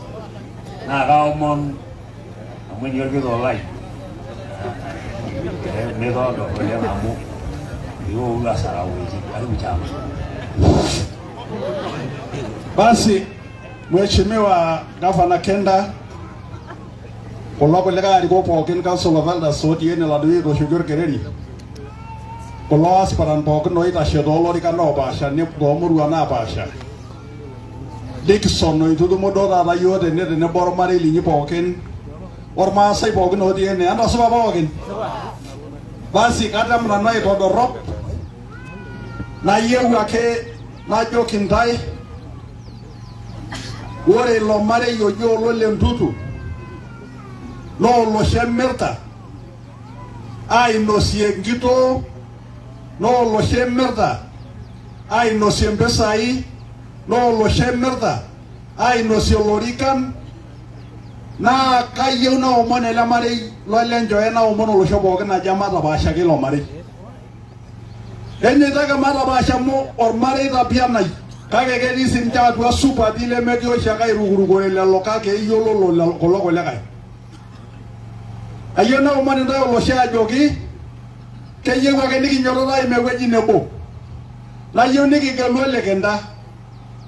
naa kaomon amu ninye orkitok lai mitoodo oleng amu iwowu asara wuejitin. Karibu chama. Basi Mheshimiwa Gavana Kenda, kulo kulikae arikok pookin Council of Elders otii ene laduo oitoshoki orkereri, kulo aspirant pookin oitashe toolorikan oopaasha toomuruan napaasha, Dickson oitutumo duo taata yiok tene tenebo ormarei linyi pookin ormaasai pookin otii ene, entasupa pookin. Basi katem nanu aitodorrop nayieu ake najoki intae ore ilo marei oji olole Ntutu naa olosho emirta ainosie enkitoo naa olosho emirta ainosie mpisai naa olosho emirta ainosie lorikan naa kayieu naomon ele marei lolenchoe naomon olosho pookin ajo ematapaashaki ilo marei. Enyoito ake matapaasha amu ormarei tapianai kake ketii sininche atua supati lemetii oshiake airukurukore lelo kake eyiololo lelo kulo kulikae. Ayieu naomon intae olosho ajoki keyieu ake nikinyototo aim ewueji nebo. Nayieu nikigelu olikinta.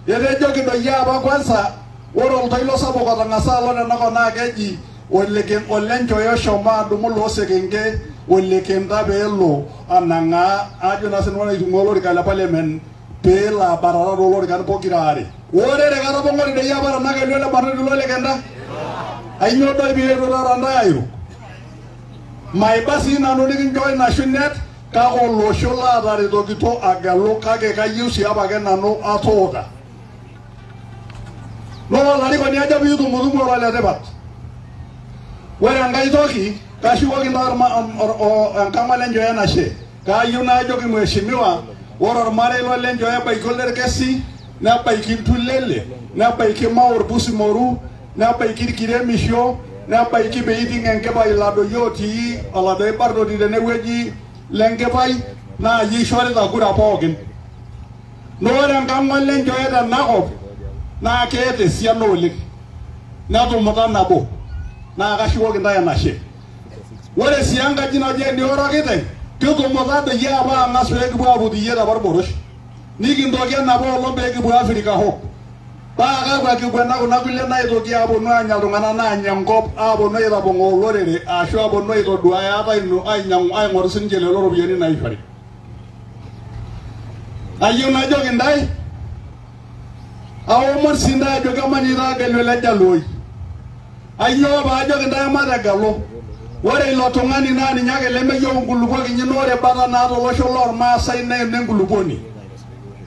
Etejoki doi apa kwanza ore oltoilo sapuk otang'asa alo tenakop naa keji Olenchoe oshomo adumu loo sekenke olikinta peelo anang'aa ajo naa sinanu aitung'ua olorika le parliament peelo abatata too lorikan pokira aare. Ore te Katapong'ori doi apa tenakelu ele barnoti lolikinta. Ainyoo doi peetuo taata ntae airo? Maiba sii nanu nikincho ina shunet kake olosho laataretookito agelu kake kayieu sii apake nanu atuuta. Naa olarikoni ajo piitumutumu ora oletipat. Ore enkae toki kashukoki intae enkang Olenjoe enashe. Kayieu najoki mheshimiwa ore ormarei lolenjoe ebaiki Olderkesi nebaiki Ntulele nebaiki Mao Orpusimoru nebaiki Irkiremisho nebaiki peiting Enkipai iladoyio otii oladoyi barnoti tenewueji Lenkipai naa iyie eishorita kura pookin. Naa ore enkang ole Nchoe tenakop naa keeta esiana oleng. Netumuta nabo naa kashukoki intae enashe. Ore sii enkaji naji eniorokiteng kitumuta doi apa ang'as pee kipuo aaput iyie te Barboros. Nikintoki enapa olong pee kipuo Africa Hope. Paa kakwa kiguana kuna kulie naitoki aaponu aanya iltung'anak naanya enkop aaponu aitapong'oo olorere ashu aaponu aitoduaya ate ainyang'u aing'oru sininche lelo ropiyiani naishori. Ayieu najoki intae aomon sii intae ajoki emanyita agelu ele jaluoi. Ainyoo paajoki intae emategelu? Ore ilo tung'ani naa ninye ake lemeyieu inkulupuok inyi naa ore bata naata olosho lormaasai naa enenkulupuoni.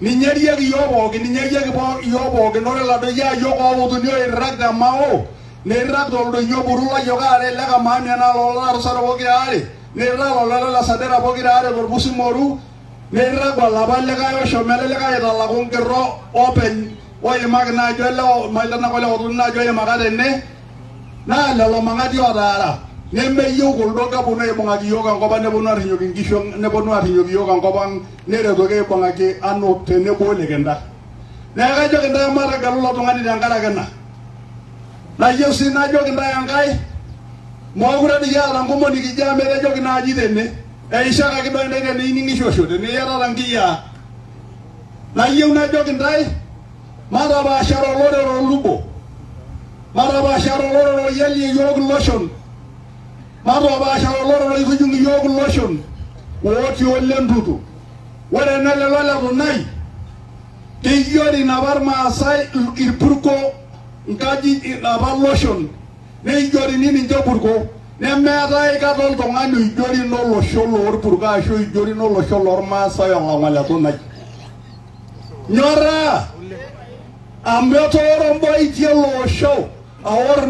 Ninye erieki iyiook pookin, ninye erieki iyiook pookin. Ore iladoyio ayiok outuni oirrag te Mao, neirrag toldonyio Buru layiok aare le Kamaamia naa loolarusaro pokira aare, neirrag olole le Sadera pokira aare torpusimoru, neirrag olapa likae oshomo ele likae aitalaku nkirro openy oimaki naaji ole mailana ole otoni naaji oimaka tene naa lelo mang'ati otaara nemeyieu kuldo keponu aibung'aki iyiook enkop ang neponu arrinyoki inkishu ang neponu arrinyoki iyiook enkop ang neretoki aibung'aki ano tenebo olikinta. Neeku kajoki intae mategelu ilo tung'ani tenkaraki ina. Nayieu sii najoki intae enkae, mookure doi aata nkumok nikijo amu etejoki naaji tene, eishakaki doi intae tenining'ishosho teniyatata nkiyiaa. Nayieu najoki intae matapaashare olorere olubo, matapaashare olorere oyialie iyiook iloshon, matapaashare olorere oitujung iyiook iloshon otii ole Ntutu. Ore ena lelo le Tunai keyiori napa Irmaasai irpurko nkaji napa loshon neijorini ninche purko nemeetae aikata oltung'ani oijorino olosho loorpurko ashu oijorino olosho loormaasai olang'u ole Tunai. Nyoraa amu etooro mboitie ele osho aor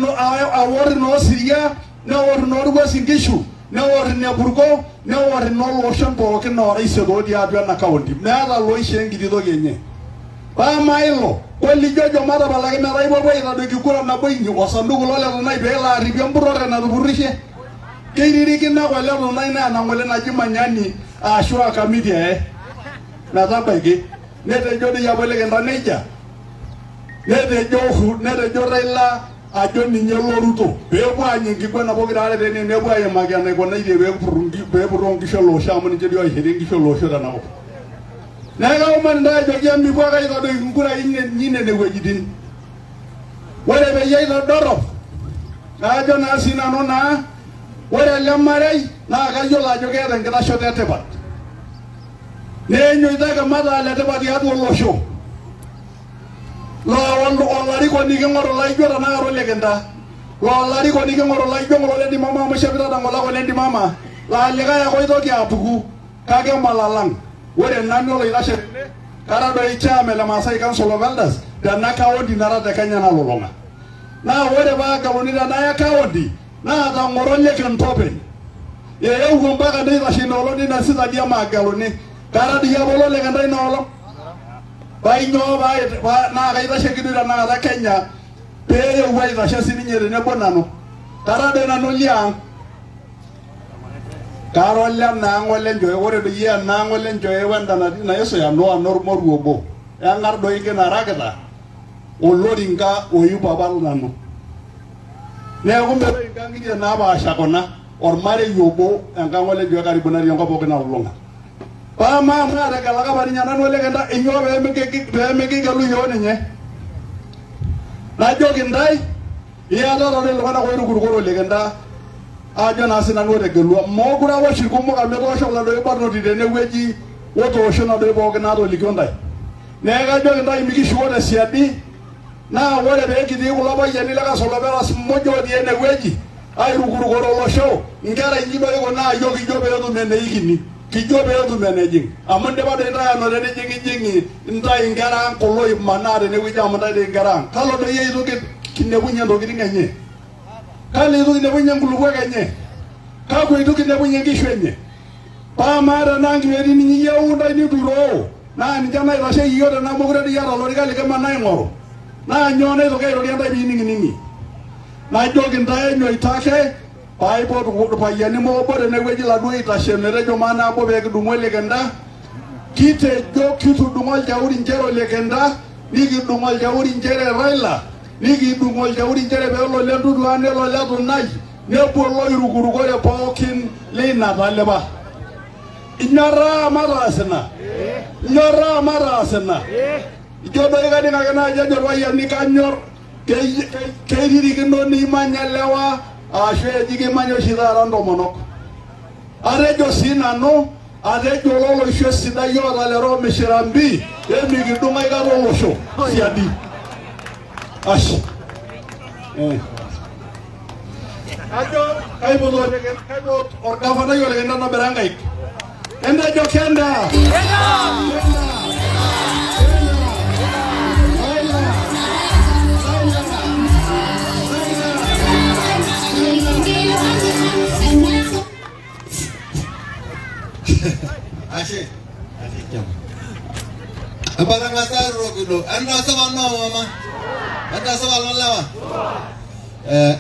aor inoosiria neor inoorwuasin nkishu neor inepurko neor inooloshon pookin ooraiset otii atua ena kaunti meeta loishoo enkiti toki enye. Paa amaa ilo kolijojo matapalaki metaa ipuopuo aitadoiki kura nabo inyi osanduku lo Letunai pee elo arripie empurrore natupurrishe. Keiririkino ake ole Tunai naa ena ng'ole naji Manyani ashu aa Kamiti eye metabaiki. Netejo doi apa Olekinta nejia, netejo netejo Raila ajo ninye lo Ruto peepuo aanya enkiguana pokira are tene nepuo aimaki enaikunaitie peepurroo nkishu ele osho amu ninche doi oishirie nkishu ele osho tenakop. Neeku kaomon intae ajoki emipuo ake aitadoiki nkurai inyi nene wuejitin. Ore peyie aitodorrop naajo naa sii nanu naa ore ele marei naa kayiolo ajo keeta enkitashoto e tipat. Neenyoito ake mataa letipat tiatua olosho. Laa olarikoni king'oru laijo tenakata olikinta. Laa olarikoni king'oru laijo ng'ole ole Ndimama amu ishepita ng'ole ake ole Ndimama laa likae ake oitoki apuku kake malalang. Ore nanu oloitashe tene kara doi chairman le Maasai Council of Elders tena kaunti nara te Kenya nalulung'a. Naa ore paageluni tena kaunti naa tang'oro likinta openy. Eewuo mpaka neitashe ina olong teina sitadi emaageluni. Kara doi apa ololikinta ina olong. Paa inyoo paa naa kaitasheki doi tenakata Kenya pee eewuo aitashe sininye tenebo nanu. Kara doi nanu oliang. Kara olenaang olenchoe. Ore doi enaang olenchoe wenda natii Naisuya naa enormoruo obo. Eng'ar doi kinarakita olorinka oiu papa nanu. Neeku meetae inkang'itie naapaasha kuna, ormarei obo enkang olenchoe karibu natii enkop pookin nalulung'a. Paa amaa amu aategelaka apa ninye nanu olekinta inyoo pee mikigelu iyiook ninye? Najoki intae iyatata doi iltung'anak oirukurukore olekinta ajo naa sinanu otegelua. Mookure awosh irkumok amu etoosho oladuo barnoti tenewueji otoosho inaduo pookin naatolikio intae. Neeku kajoki intae mikishuko tesiadi naa ore pee kitii kulo payiani le Kasoloperas muj otii enewueji airukurukore olosho, nkera inyi doi kuna ayiok kijo pee etum eneikini, kijo pee etum enejing amu indipa doi intae anoto enijing'ijing'i intae inkera ang kulo oimanaa tenewueji amu intae doi inkera ang. Kalo doi eitu kinepunye intokitin enye? Kalo eitu kinepunye inkulupuok enye? Kakwa eitu kinepunye inkishu enye? Paa amaa tenaa nkiyioitin inyi iyieu intae nituroo naa ninche naitasheki iyiook tenaa mokure doi iyata olorika likimanaa aing'oru naa nyoo naitoki airorie intae piining'ining'i? Najoki intae enyoito ake paaipot irpayiani moobo tenewueji laduo oitashe metejo maanabo pee kidumu olikinta. Kitejo kitudung'o olchauri nchere Ole Kenta, nikidung' olchauri nchere Raila, nikidung' olchauri nchere peelo ole Ntutu nelo ole Tunai, nepuo loirukurukore pookin leina talipa. Inyorraa mataas ina? Inyorraa mataas ina? Ijo doi kaning ake naaji ejo irpayiani kanyor, keiririkino niimanya lewa ashu eji kimanya oshi taata ntomonok. Atejo sii nanu, atejo lolosho sidai oota lero mishirambi, emikidung aikata olosho siadi. Ashe. Ajo kaipot orgavanai Ole Kenta ntobira nkaik. Entejo Kenta. Ashe. Ebatang'asa airorokino. Entasapa noo mama. Entasapa loo lewa.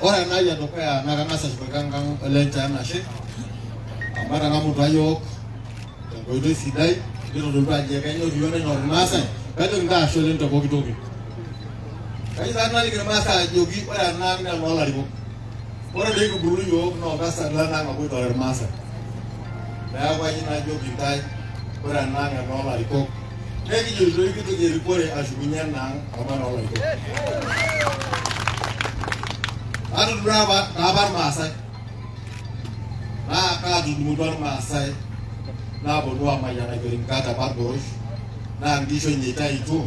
Ore enai edukuya naa kang'as ashukaki enkang ole Nchoo enashe amu etang'amutua iyiook tenkoitoi sidai nitodolutua ajo kenyor iyiook nenyor irmaasai. Kajoki intae ashe oleng te pooki toki. Kayieu taa naliki irmaasai ajoki ore ena ang naa enoolarikok. Ore doi kibulu iyiook naa oltasat lena ang apa oitore irmaasai. Neeku ayieu najoki intae ore ena ang enoolarikok nekijoito doi kitoki erikore ashukunye ena ang amu enoolarikok. Atodua apa taa apa irmaasai naa kaatudumutua irmaasai naaponu aamayianaki orinka te Barboros naa nkishu enye eitaituo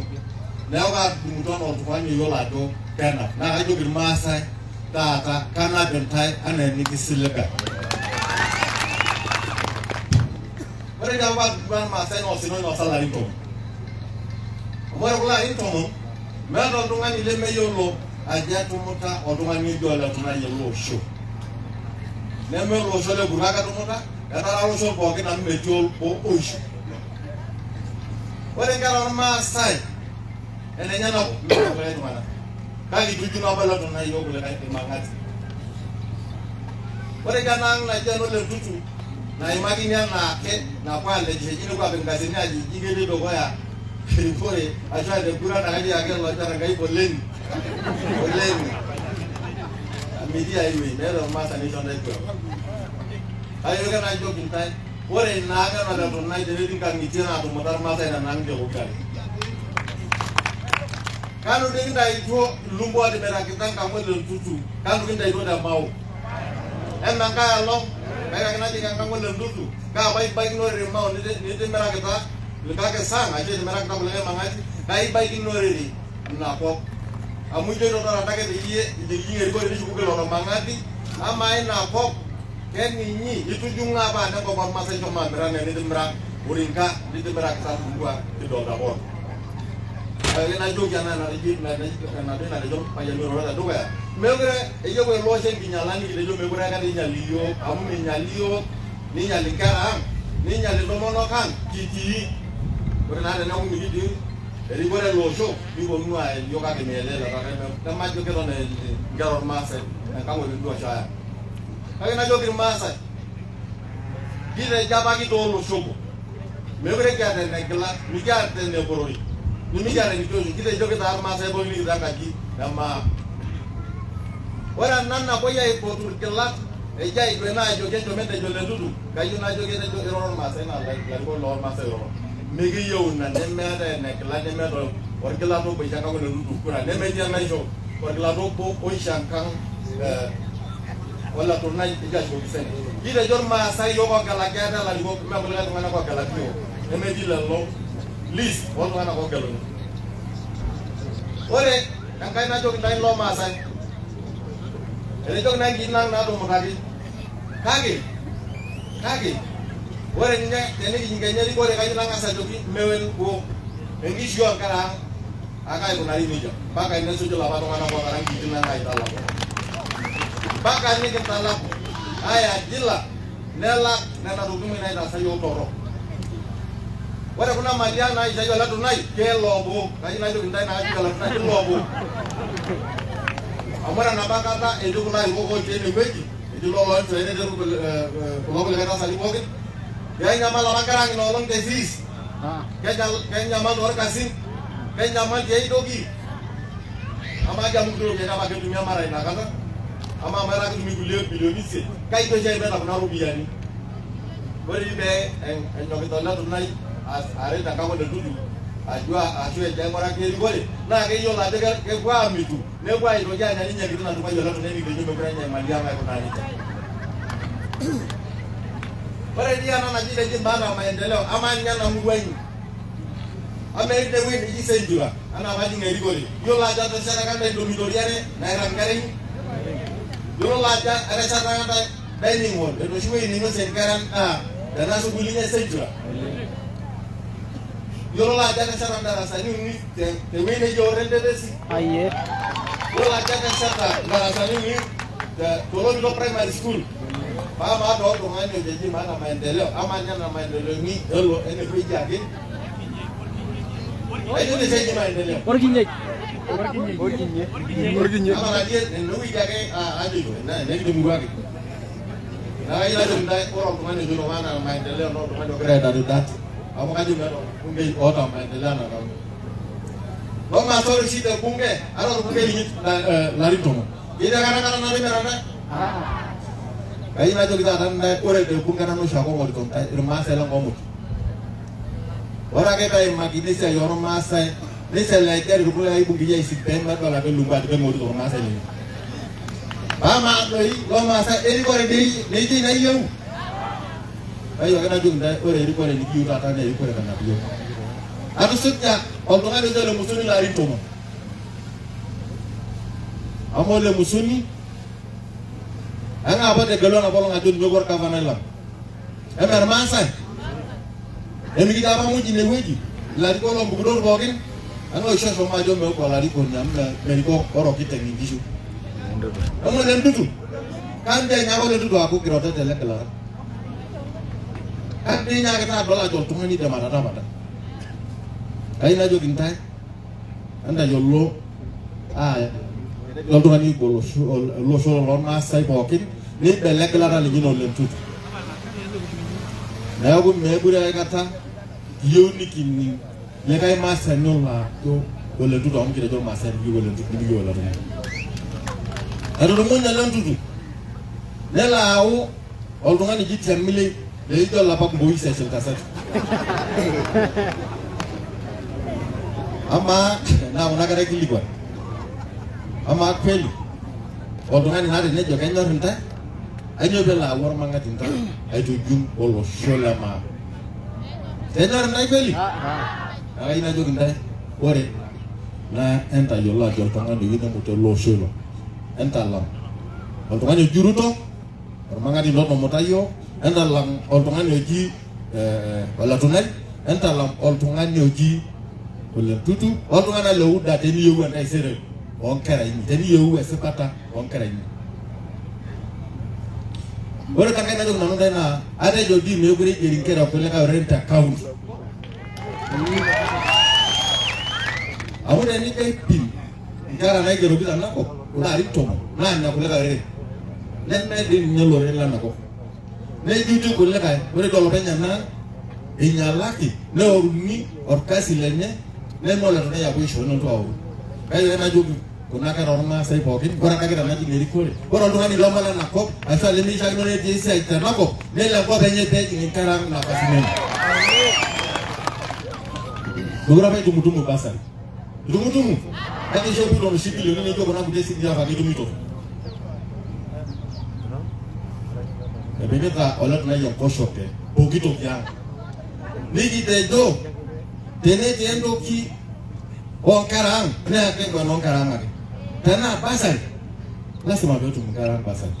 neeku kaatudumutua anaa oltung'ani oyiolo ajo kenap naa kajoki irmaasai taata kanap intae anaa enikisiliga. Ore dii apa paatudumua irmaasai naa osina oinosa ilarin tomon. Amu ore kulo arin tomon meeta oltung'ani lemeyiolo ajo etumuta oltung'ani oji Ole Tunai ele osho. Neme olosho le Kurwa ake etumuta, etara iloshon pookin amu metii obo oishu. Ore inkera ormaasai enenyenak mee kulikae tung'anak. Kake itujuno apa Ole Tunai iyiook kulikae Irmang'ati. Ore idia ena ang' naji eno Ole Ntutu naimakini anaake napuo alejisho eji nepuo apik inkasetini ajo eji ketii dukuya erikore ashu te kura naa kajo ake olonyor Enkai poleni poleni metii ai wueji meeta ormaasani oisho ntae kura. Kayieu ake najoki intae ore ina ang ena Ole Tunai tenetii inkang'itie naatumuta irmaasai nena ang'itie pokirare. Kanu dii kintaituo ilumbo ootimirakita enkang Ole Ntutu, kanu kintaituo te Mao. Eme enkae olong, kayieu ake najoki enkang Ole Ntutu, kaa apa ibaikinorere Mao nitimirakita likae sang ashu itimirakita kulikae mang'ati, kai ibaikinorere ina kop. Amu ijoito ore adake peyie ijing'ijing erikore nishukuki lelo mang'ati, amaa ina kop keninyi itujung'ua apa enenkop ormaasai ishomo amir anaa enitimira Orinka nitimirakita Lumbwa kidolta pookin. Ake najoki ena enaduo natejo orpayian oiroro tedukuya, meekure eyieu ele osho enkinyala nikitejo meekure aikata einyal iyiook amu meinyal iyiook neinyal inkera ang neinyal intomonok ang kitii. Ore naa teneeku mikitii erikore ele osho niponunu ael iyiook kake mielele nemajo keton eel inkera ormaasai enkang Ole Ntutu ashu ai ang. Kake najoki irmaasai kitejo apa kitaa olosho obo. Meekure kiata enegila, mikiata eneporori, nimikiata enikioshie. Kitejo kitaa irmaasai pookin nikitaa enkaji e maa. Ore ena napuoi aipotu irgilat eji aidue naa ajoki enchom entejo Ole Ntutu, kayieu najoki etejo iroro irmaasai naa ilarikok lormaasai oiroro. Mikiyieu ina nemeetae enegila nemeeta orgilata obo oisho enkang Ole Ntutu kura nemetii enaisho orgilata obo oisho enkang Ole Tunai ejo ashukoki senate. Kitejo irmaasai iyiook ogelaki ate ilarikok mme kulikae tung'anak ogelaki iyiook nemetii lelo list ooltung'anak oogeluni. Ore enkae najoki intae loo maasai, etejoki naa nkiitin ang naatumutaki kake kake ore ninye tenikijing kenya erikore kayieu nang'as ajoki mewen enkishui oonkera ang ake aikunari nejia mpaka nesuju ilapa tung'anak ootara nkiitin ang aitalaku mpaka nikintalaku aya jila nelak nena tokitin muj naitaasa iyiook torrok. Ore kuna mali ang naishayie Ole Tunai keloobo, kayieu najoki intae naa kajoki Ole Tunai kiloobo. Amu ore enapa kata etii kulo arikok otii enewueji, etii loloontoluo netii kulo kulikae tasati pookin, kenyamal apa nkera ang ina olong te fees. Kenyamal toorkasin? Kenyamal tiai toki? Amaa amu kuti ropiyiani apa ketumi amara inakata? Amaa amu etaa ketumi kulie bilioni isiet? Kai iko oshi aipeta kuna ropiyiani? Ore dii pee enyokita ole Tunai aret enkang ole Ntutu ajua ashu ejo aing'uraki erikore naa keyiolo ajo kepuo aamitu nepuo aitoki aanya ninye enkiti natupayie ole Tunai nikitejo mekure enya imali ang aikunaa nejia. Ore dii ena naji keji maana maendeleo amaa ninye ena murua inyi amaa etii ewueji neji Senjura anaa pajing erikore iyiolo ajo ateshetaka ntae dormitory are nairrag inkera inyi iyiolo ajo ateshetaka ntae dining hall enoshi wueji ninosie inkera endaa tena sukuul inyi e Senjura iyiolo ajo atesheta ndarasani uni tewueji neji Orentetesi iyiolo ajo atesheta ndarasani uni te Tolomito Primary School. Paa maata oltung'ani ojeji maata maendeleo, amaa ninye nena maendeleoni elo enewueji ake? Kayieu ninche eji maendeleo. Orkinyei. Orkinye. Ama natii enewueji ake ajoito, enekiti murua ake. Naa kayieu najoki intae ore oltung'ani ojoito maata maendeleo naa oltung'ani ogira aidatidat amu kajo meeta orbungei oota maendeleo enaa nanu. Lomaasa ore oshi te bunge, ara orbungei linyi larin tomon. Ketii aikata enkata natimira ntae? Kayieu najoki taata ntae ore te bunge nanu oshiake ong'orito ntae irmaasai lenkop muj. Ore ake peimakini esiai ormaasai niselejari irkulikae bungei aisik pee medol ake lumbu ajo keng'orito irmaasai lenye. Amaa doi lomaasai erikore dei neijo ina iyieu? Kayieu ake najoki ntae ore erikore nikiyieu taata naa erikore nanap iyiok. Atusuja oltung'ani ojo ole Musuni ilarin tomon. Amu ole Musuni eng'ae apa otegelua enapa olong ajo ninye obo orgavanai lang? Eme irmaasai? Emikitii apa muj inewueji ilarikok loompukunot pookin? Eng'ae oshi oshomo ajo meeku olarikoni amu merikoo orokiteng inkishu? Eme ole Ntutu? Kambe enyaaka ole Ntutu aaku kirotete ele gilata. Kake inyaakita adol ajo oltung'ani oidim atatapata. Kayieu najoki intae entayiolo oltung'ani olosho olosho lormaasai pookin neibele egilata linyi ina ole Ntutu. Neeku meekure aikata kiyieu nikining likae maasani olo ajo ole Ntutu amu kitejo irmaasai mikiyieu ole Ntutu nimikiyieu ole Tunai. Etudumunye ole Ntutu nelo ayau oltung'ani oji Tiamilei leijo olapa Mboise Iltasati. Amaa naa kuna kera aikilikuan, amaa kweli oltung'ani naa tenejo kenyor intae, ainyoo pelo ayau ormang'ati intae aitujung olosho le maa? Kenyor intae kweli? Naa kayieu najoki intae ore naa entayiolo ajo oltung'ani oyieu nemut ele osho ilo entalam oltung'ani oji Ruto Ormang'ati ilo otumuta iyiook, entalam oltung'ani oji Ole Tunai, entalam oltung'ani oji Ole Ntutu, oltung'anak le UDA teniyieu entaisere oonkera inyi, teniyieu esipata oonkera inyi. Ore tenkae najoki nanu intae naa atejo dii meekure eigeri inkera kulikae oreren te county. Amu tenijo aipim inkera naigeroki tenakop ilarin tomon naa nena kulikae oreren neme dii ninye oloreren lenakop. Nejuti kulikae ore duo olopeny ena einyalaki neoruni orkasi lenye neme ole Tunai apa oishoo nelotu aoru. Kayieu ake najoki kuna kera ormaasai pookin ore enda kiteng najing erikore ore oltung'ani leme olena kop ashu lemeishiakino netii esiai tenakop nelo enkop enye peejing inkera ang nafasini enye. Mekure apa itumutumu bursary. Itumutumu? Kake ishopito noshi bilioni nijo kuna kulie CDF ake itumito. Epikita ole Tunai enkoshoke pooki toki ang. Nikitejo tenetii entoki oonkera ang naa keeku enoonkera ang ake. Tenaa bursary lasima peetum inkera ang bursary.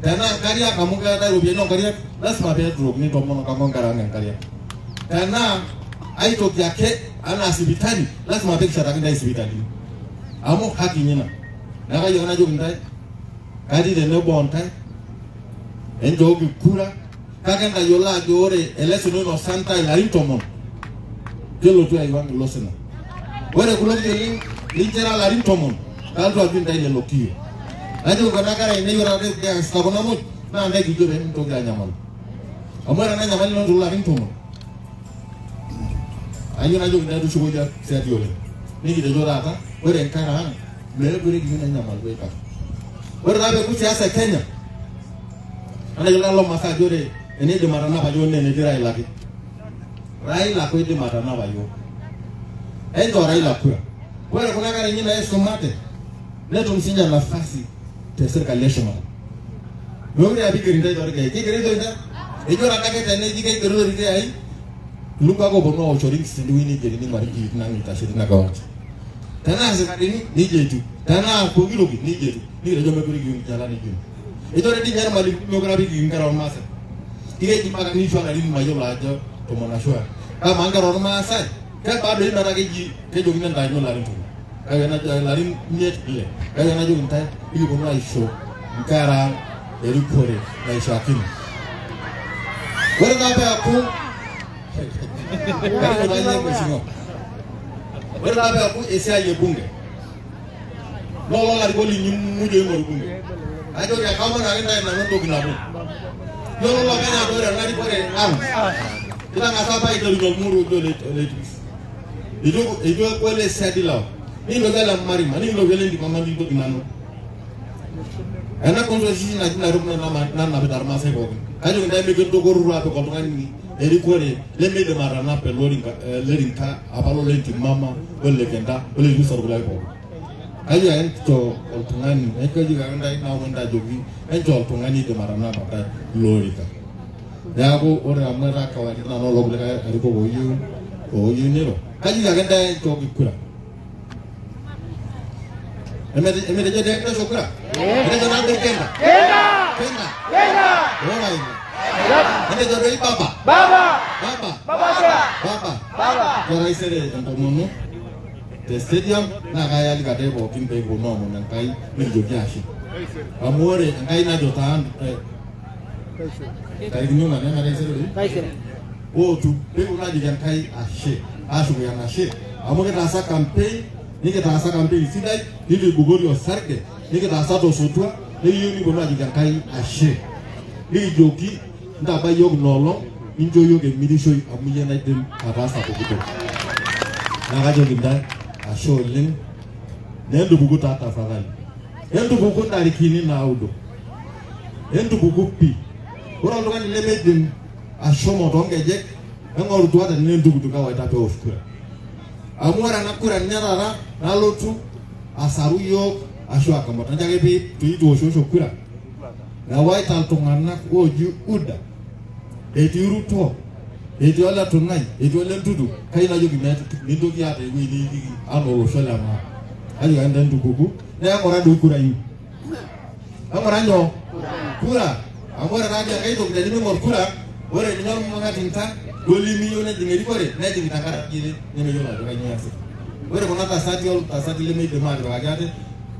Tenaa nkariak amu keetae iropiyiani oonkariak lasima peeturokini intomonok ang onkera ang inkariak. Tenaa aitoki ake anaa sipitali lasima pee kishetaki intae isipitalini amu haki inyi ina. Neeku kayieu ake najoki intae katii tenebo ontae enchooki kura kake entayiolo ajo ore ele sina oinosa intae ilarin tomon kelotu aiwang ilo sina. Ore kulo kiyo linchira ilarin tomon kalotu ajut intae lelo kiyo. Najoki kuna kera ainei ore taata kiasita kuna muj naa intae kijo pee mintoki anyamalu. Amu ore ena nyamali ninoto ilarin tomon. Ayieu najoki ntae tushukoki siadi oleng. Nikitejo taata ore nkera ang meekure kiyieu nenyamal aikata. Ore taa peeku siasa e Kenya, natejo lalo Maasai ajo ore eneidim atanapa yiok naa enetii Raila ake. Raila ake oidim atanapa yiok. Enchoo Raila kura. Ore kuna kera inyi naisumate netum sinche nafasi te serkali eshumata. Meekure apa igeri ntae torkeek. Kigerito ntae? Ejo ore adake teneji keigerito irkeai, ilungu ake ooponu aosh oringis tendewueji neigeri ning'uari nkiitin ang itashe tina kiwanja. Tenaa sikarini nejia etiu, tenaa pooki toki nejia etiu. Nikitejo meekure kiyieu enkinyala nijo ina. Ejo ore dii ninye irmalimuni meekure apa ekiyieu inkera ormaasai. Keji mpaka niishu ilarin mayiolo ajo tomon ashu aare. Amaa inkera ormaasai kebaa doi metaa keji kejokini entaanyu ilarin tomon. Kake enajo ilarin imiet ile. Kake enajoki intae mikiponu aisho inkera ang erikore naishiakino. Ore naa peeku karibu taa iyie mheshimiwa. Ore naa peeku esiai e bunge lolo larikok linyi muj oing'oru bunge. Ajoki ekaomon ake intae nanu entoki nabo. Yiolo olopeny ajo ore ena rikore ang kitang'asa apa aiterunye olmuru oji ole Itris. Eitu eeku ele siadi lewa. Nikintoki ele Marima, nikintoki ele Ntimama, nikintoki nanu. Ena constituency naji Nairobi nanapita irmaasai pookin. Kajoki intae mikintukurru apik oltung'ani erikore lemeidim atanapa ele rinka apa lole Ntimama ole Kenta ole Itris orkulikae pookin. Kajo ake enchoo oltung'ani, kajo ake intae naomon intae ajoki enchoo oltung'ani oidim atanapa intae ilo orika. Neeku ore amu etaa kawaida naa lolo kulikae arikok ooyieu niro, kajoki ake intae enchooki kura. Emetejo dee kutosha kura? Etejo naa doi Kenda? Kenda? Oo Raila? Etejo doi Baba? Baba? Baba? Taisere enkomono te stadium naa kayalika ntae pookin pee kiponu aomon Enkai nikijoki ashe. Amu ore Enkai najo taa ntarikini ong'uan ena taisere doi? Ootu pee kiponu aajoki Enkai ashe, ashukoki enashe amu kitaasa campaign, nikitaasa campaign sidai, nitu ibukori osarge, nikitaasa tosotua, nikiyieu nikiponu aajoki Enkai ashe. Nikijoki ntabai iyiook ina olong, nincho iyiook emirishoi amu iyie naidim ataasa pooki toki. Naa kajoki intae ashe oleng, nentupuku taa tafadhali. Entupuku ntarikini naudo. Entupuku pii. Ore oltung'ani lemeidim ashomo toonkejek neng'orutua ata tenaa entukutuk awaita peosh kura. Amu ore ena kura ninye taata nalotu asaru iyiook ashu akamata. Ncho ake pee itooshoosho kura ewaita iltung'anak ooji UDA, etii Ruto, etii ole Tunai, etii ole Ntutu, kayieu najoki mintoki aata ewueji niitiki anaa olosho le maa. Kajoki ake ntae entupuku naa eng'ura doi kura inyi. Eng'ura nyoo? Kura. Amu ore taadii enkae toki teniming'or kura, ore ninye olmang'atinta duo limiyieu nejing erikore nejing tenkaraki nemeyiolo ajo kainyoo easita. Ore kuna tasati oltasati lemeidim atipikaki ate,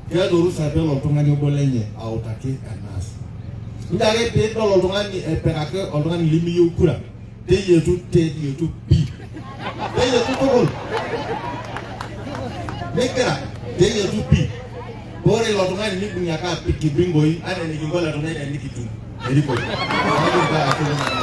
keeta orusa pelo oltung'ani obo lenye autaki enaas. Ncho ake piidol oltung'ani epikaki oltung'ani limiyieu kura, teyietu teyietu pii. Teyietu tukul. Migira teyietu pii. Ore ilo tung'ani nibung'i ake apik kibingoi anaa enikinko le Tunai tenikitum erikore. Kajo ntae ashe oleng.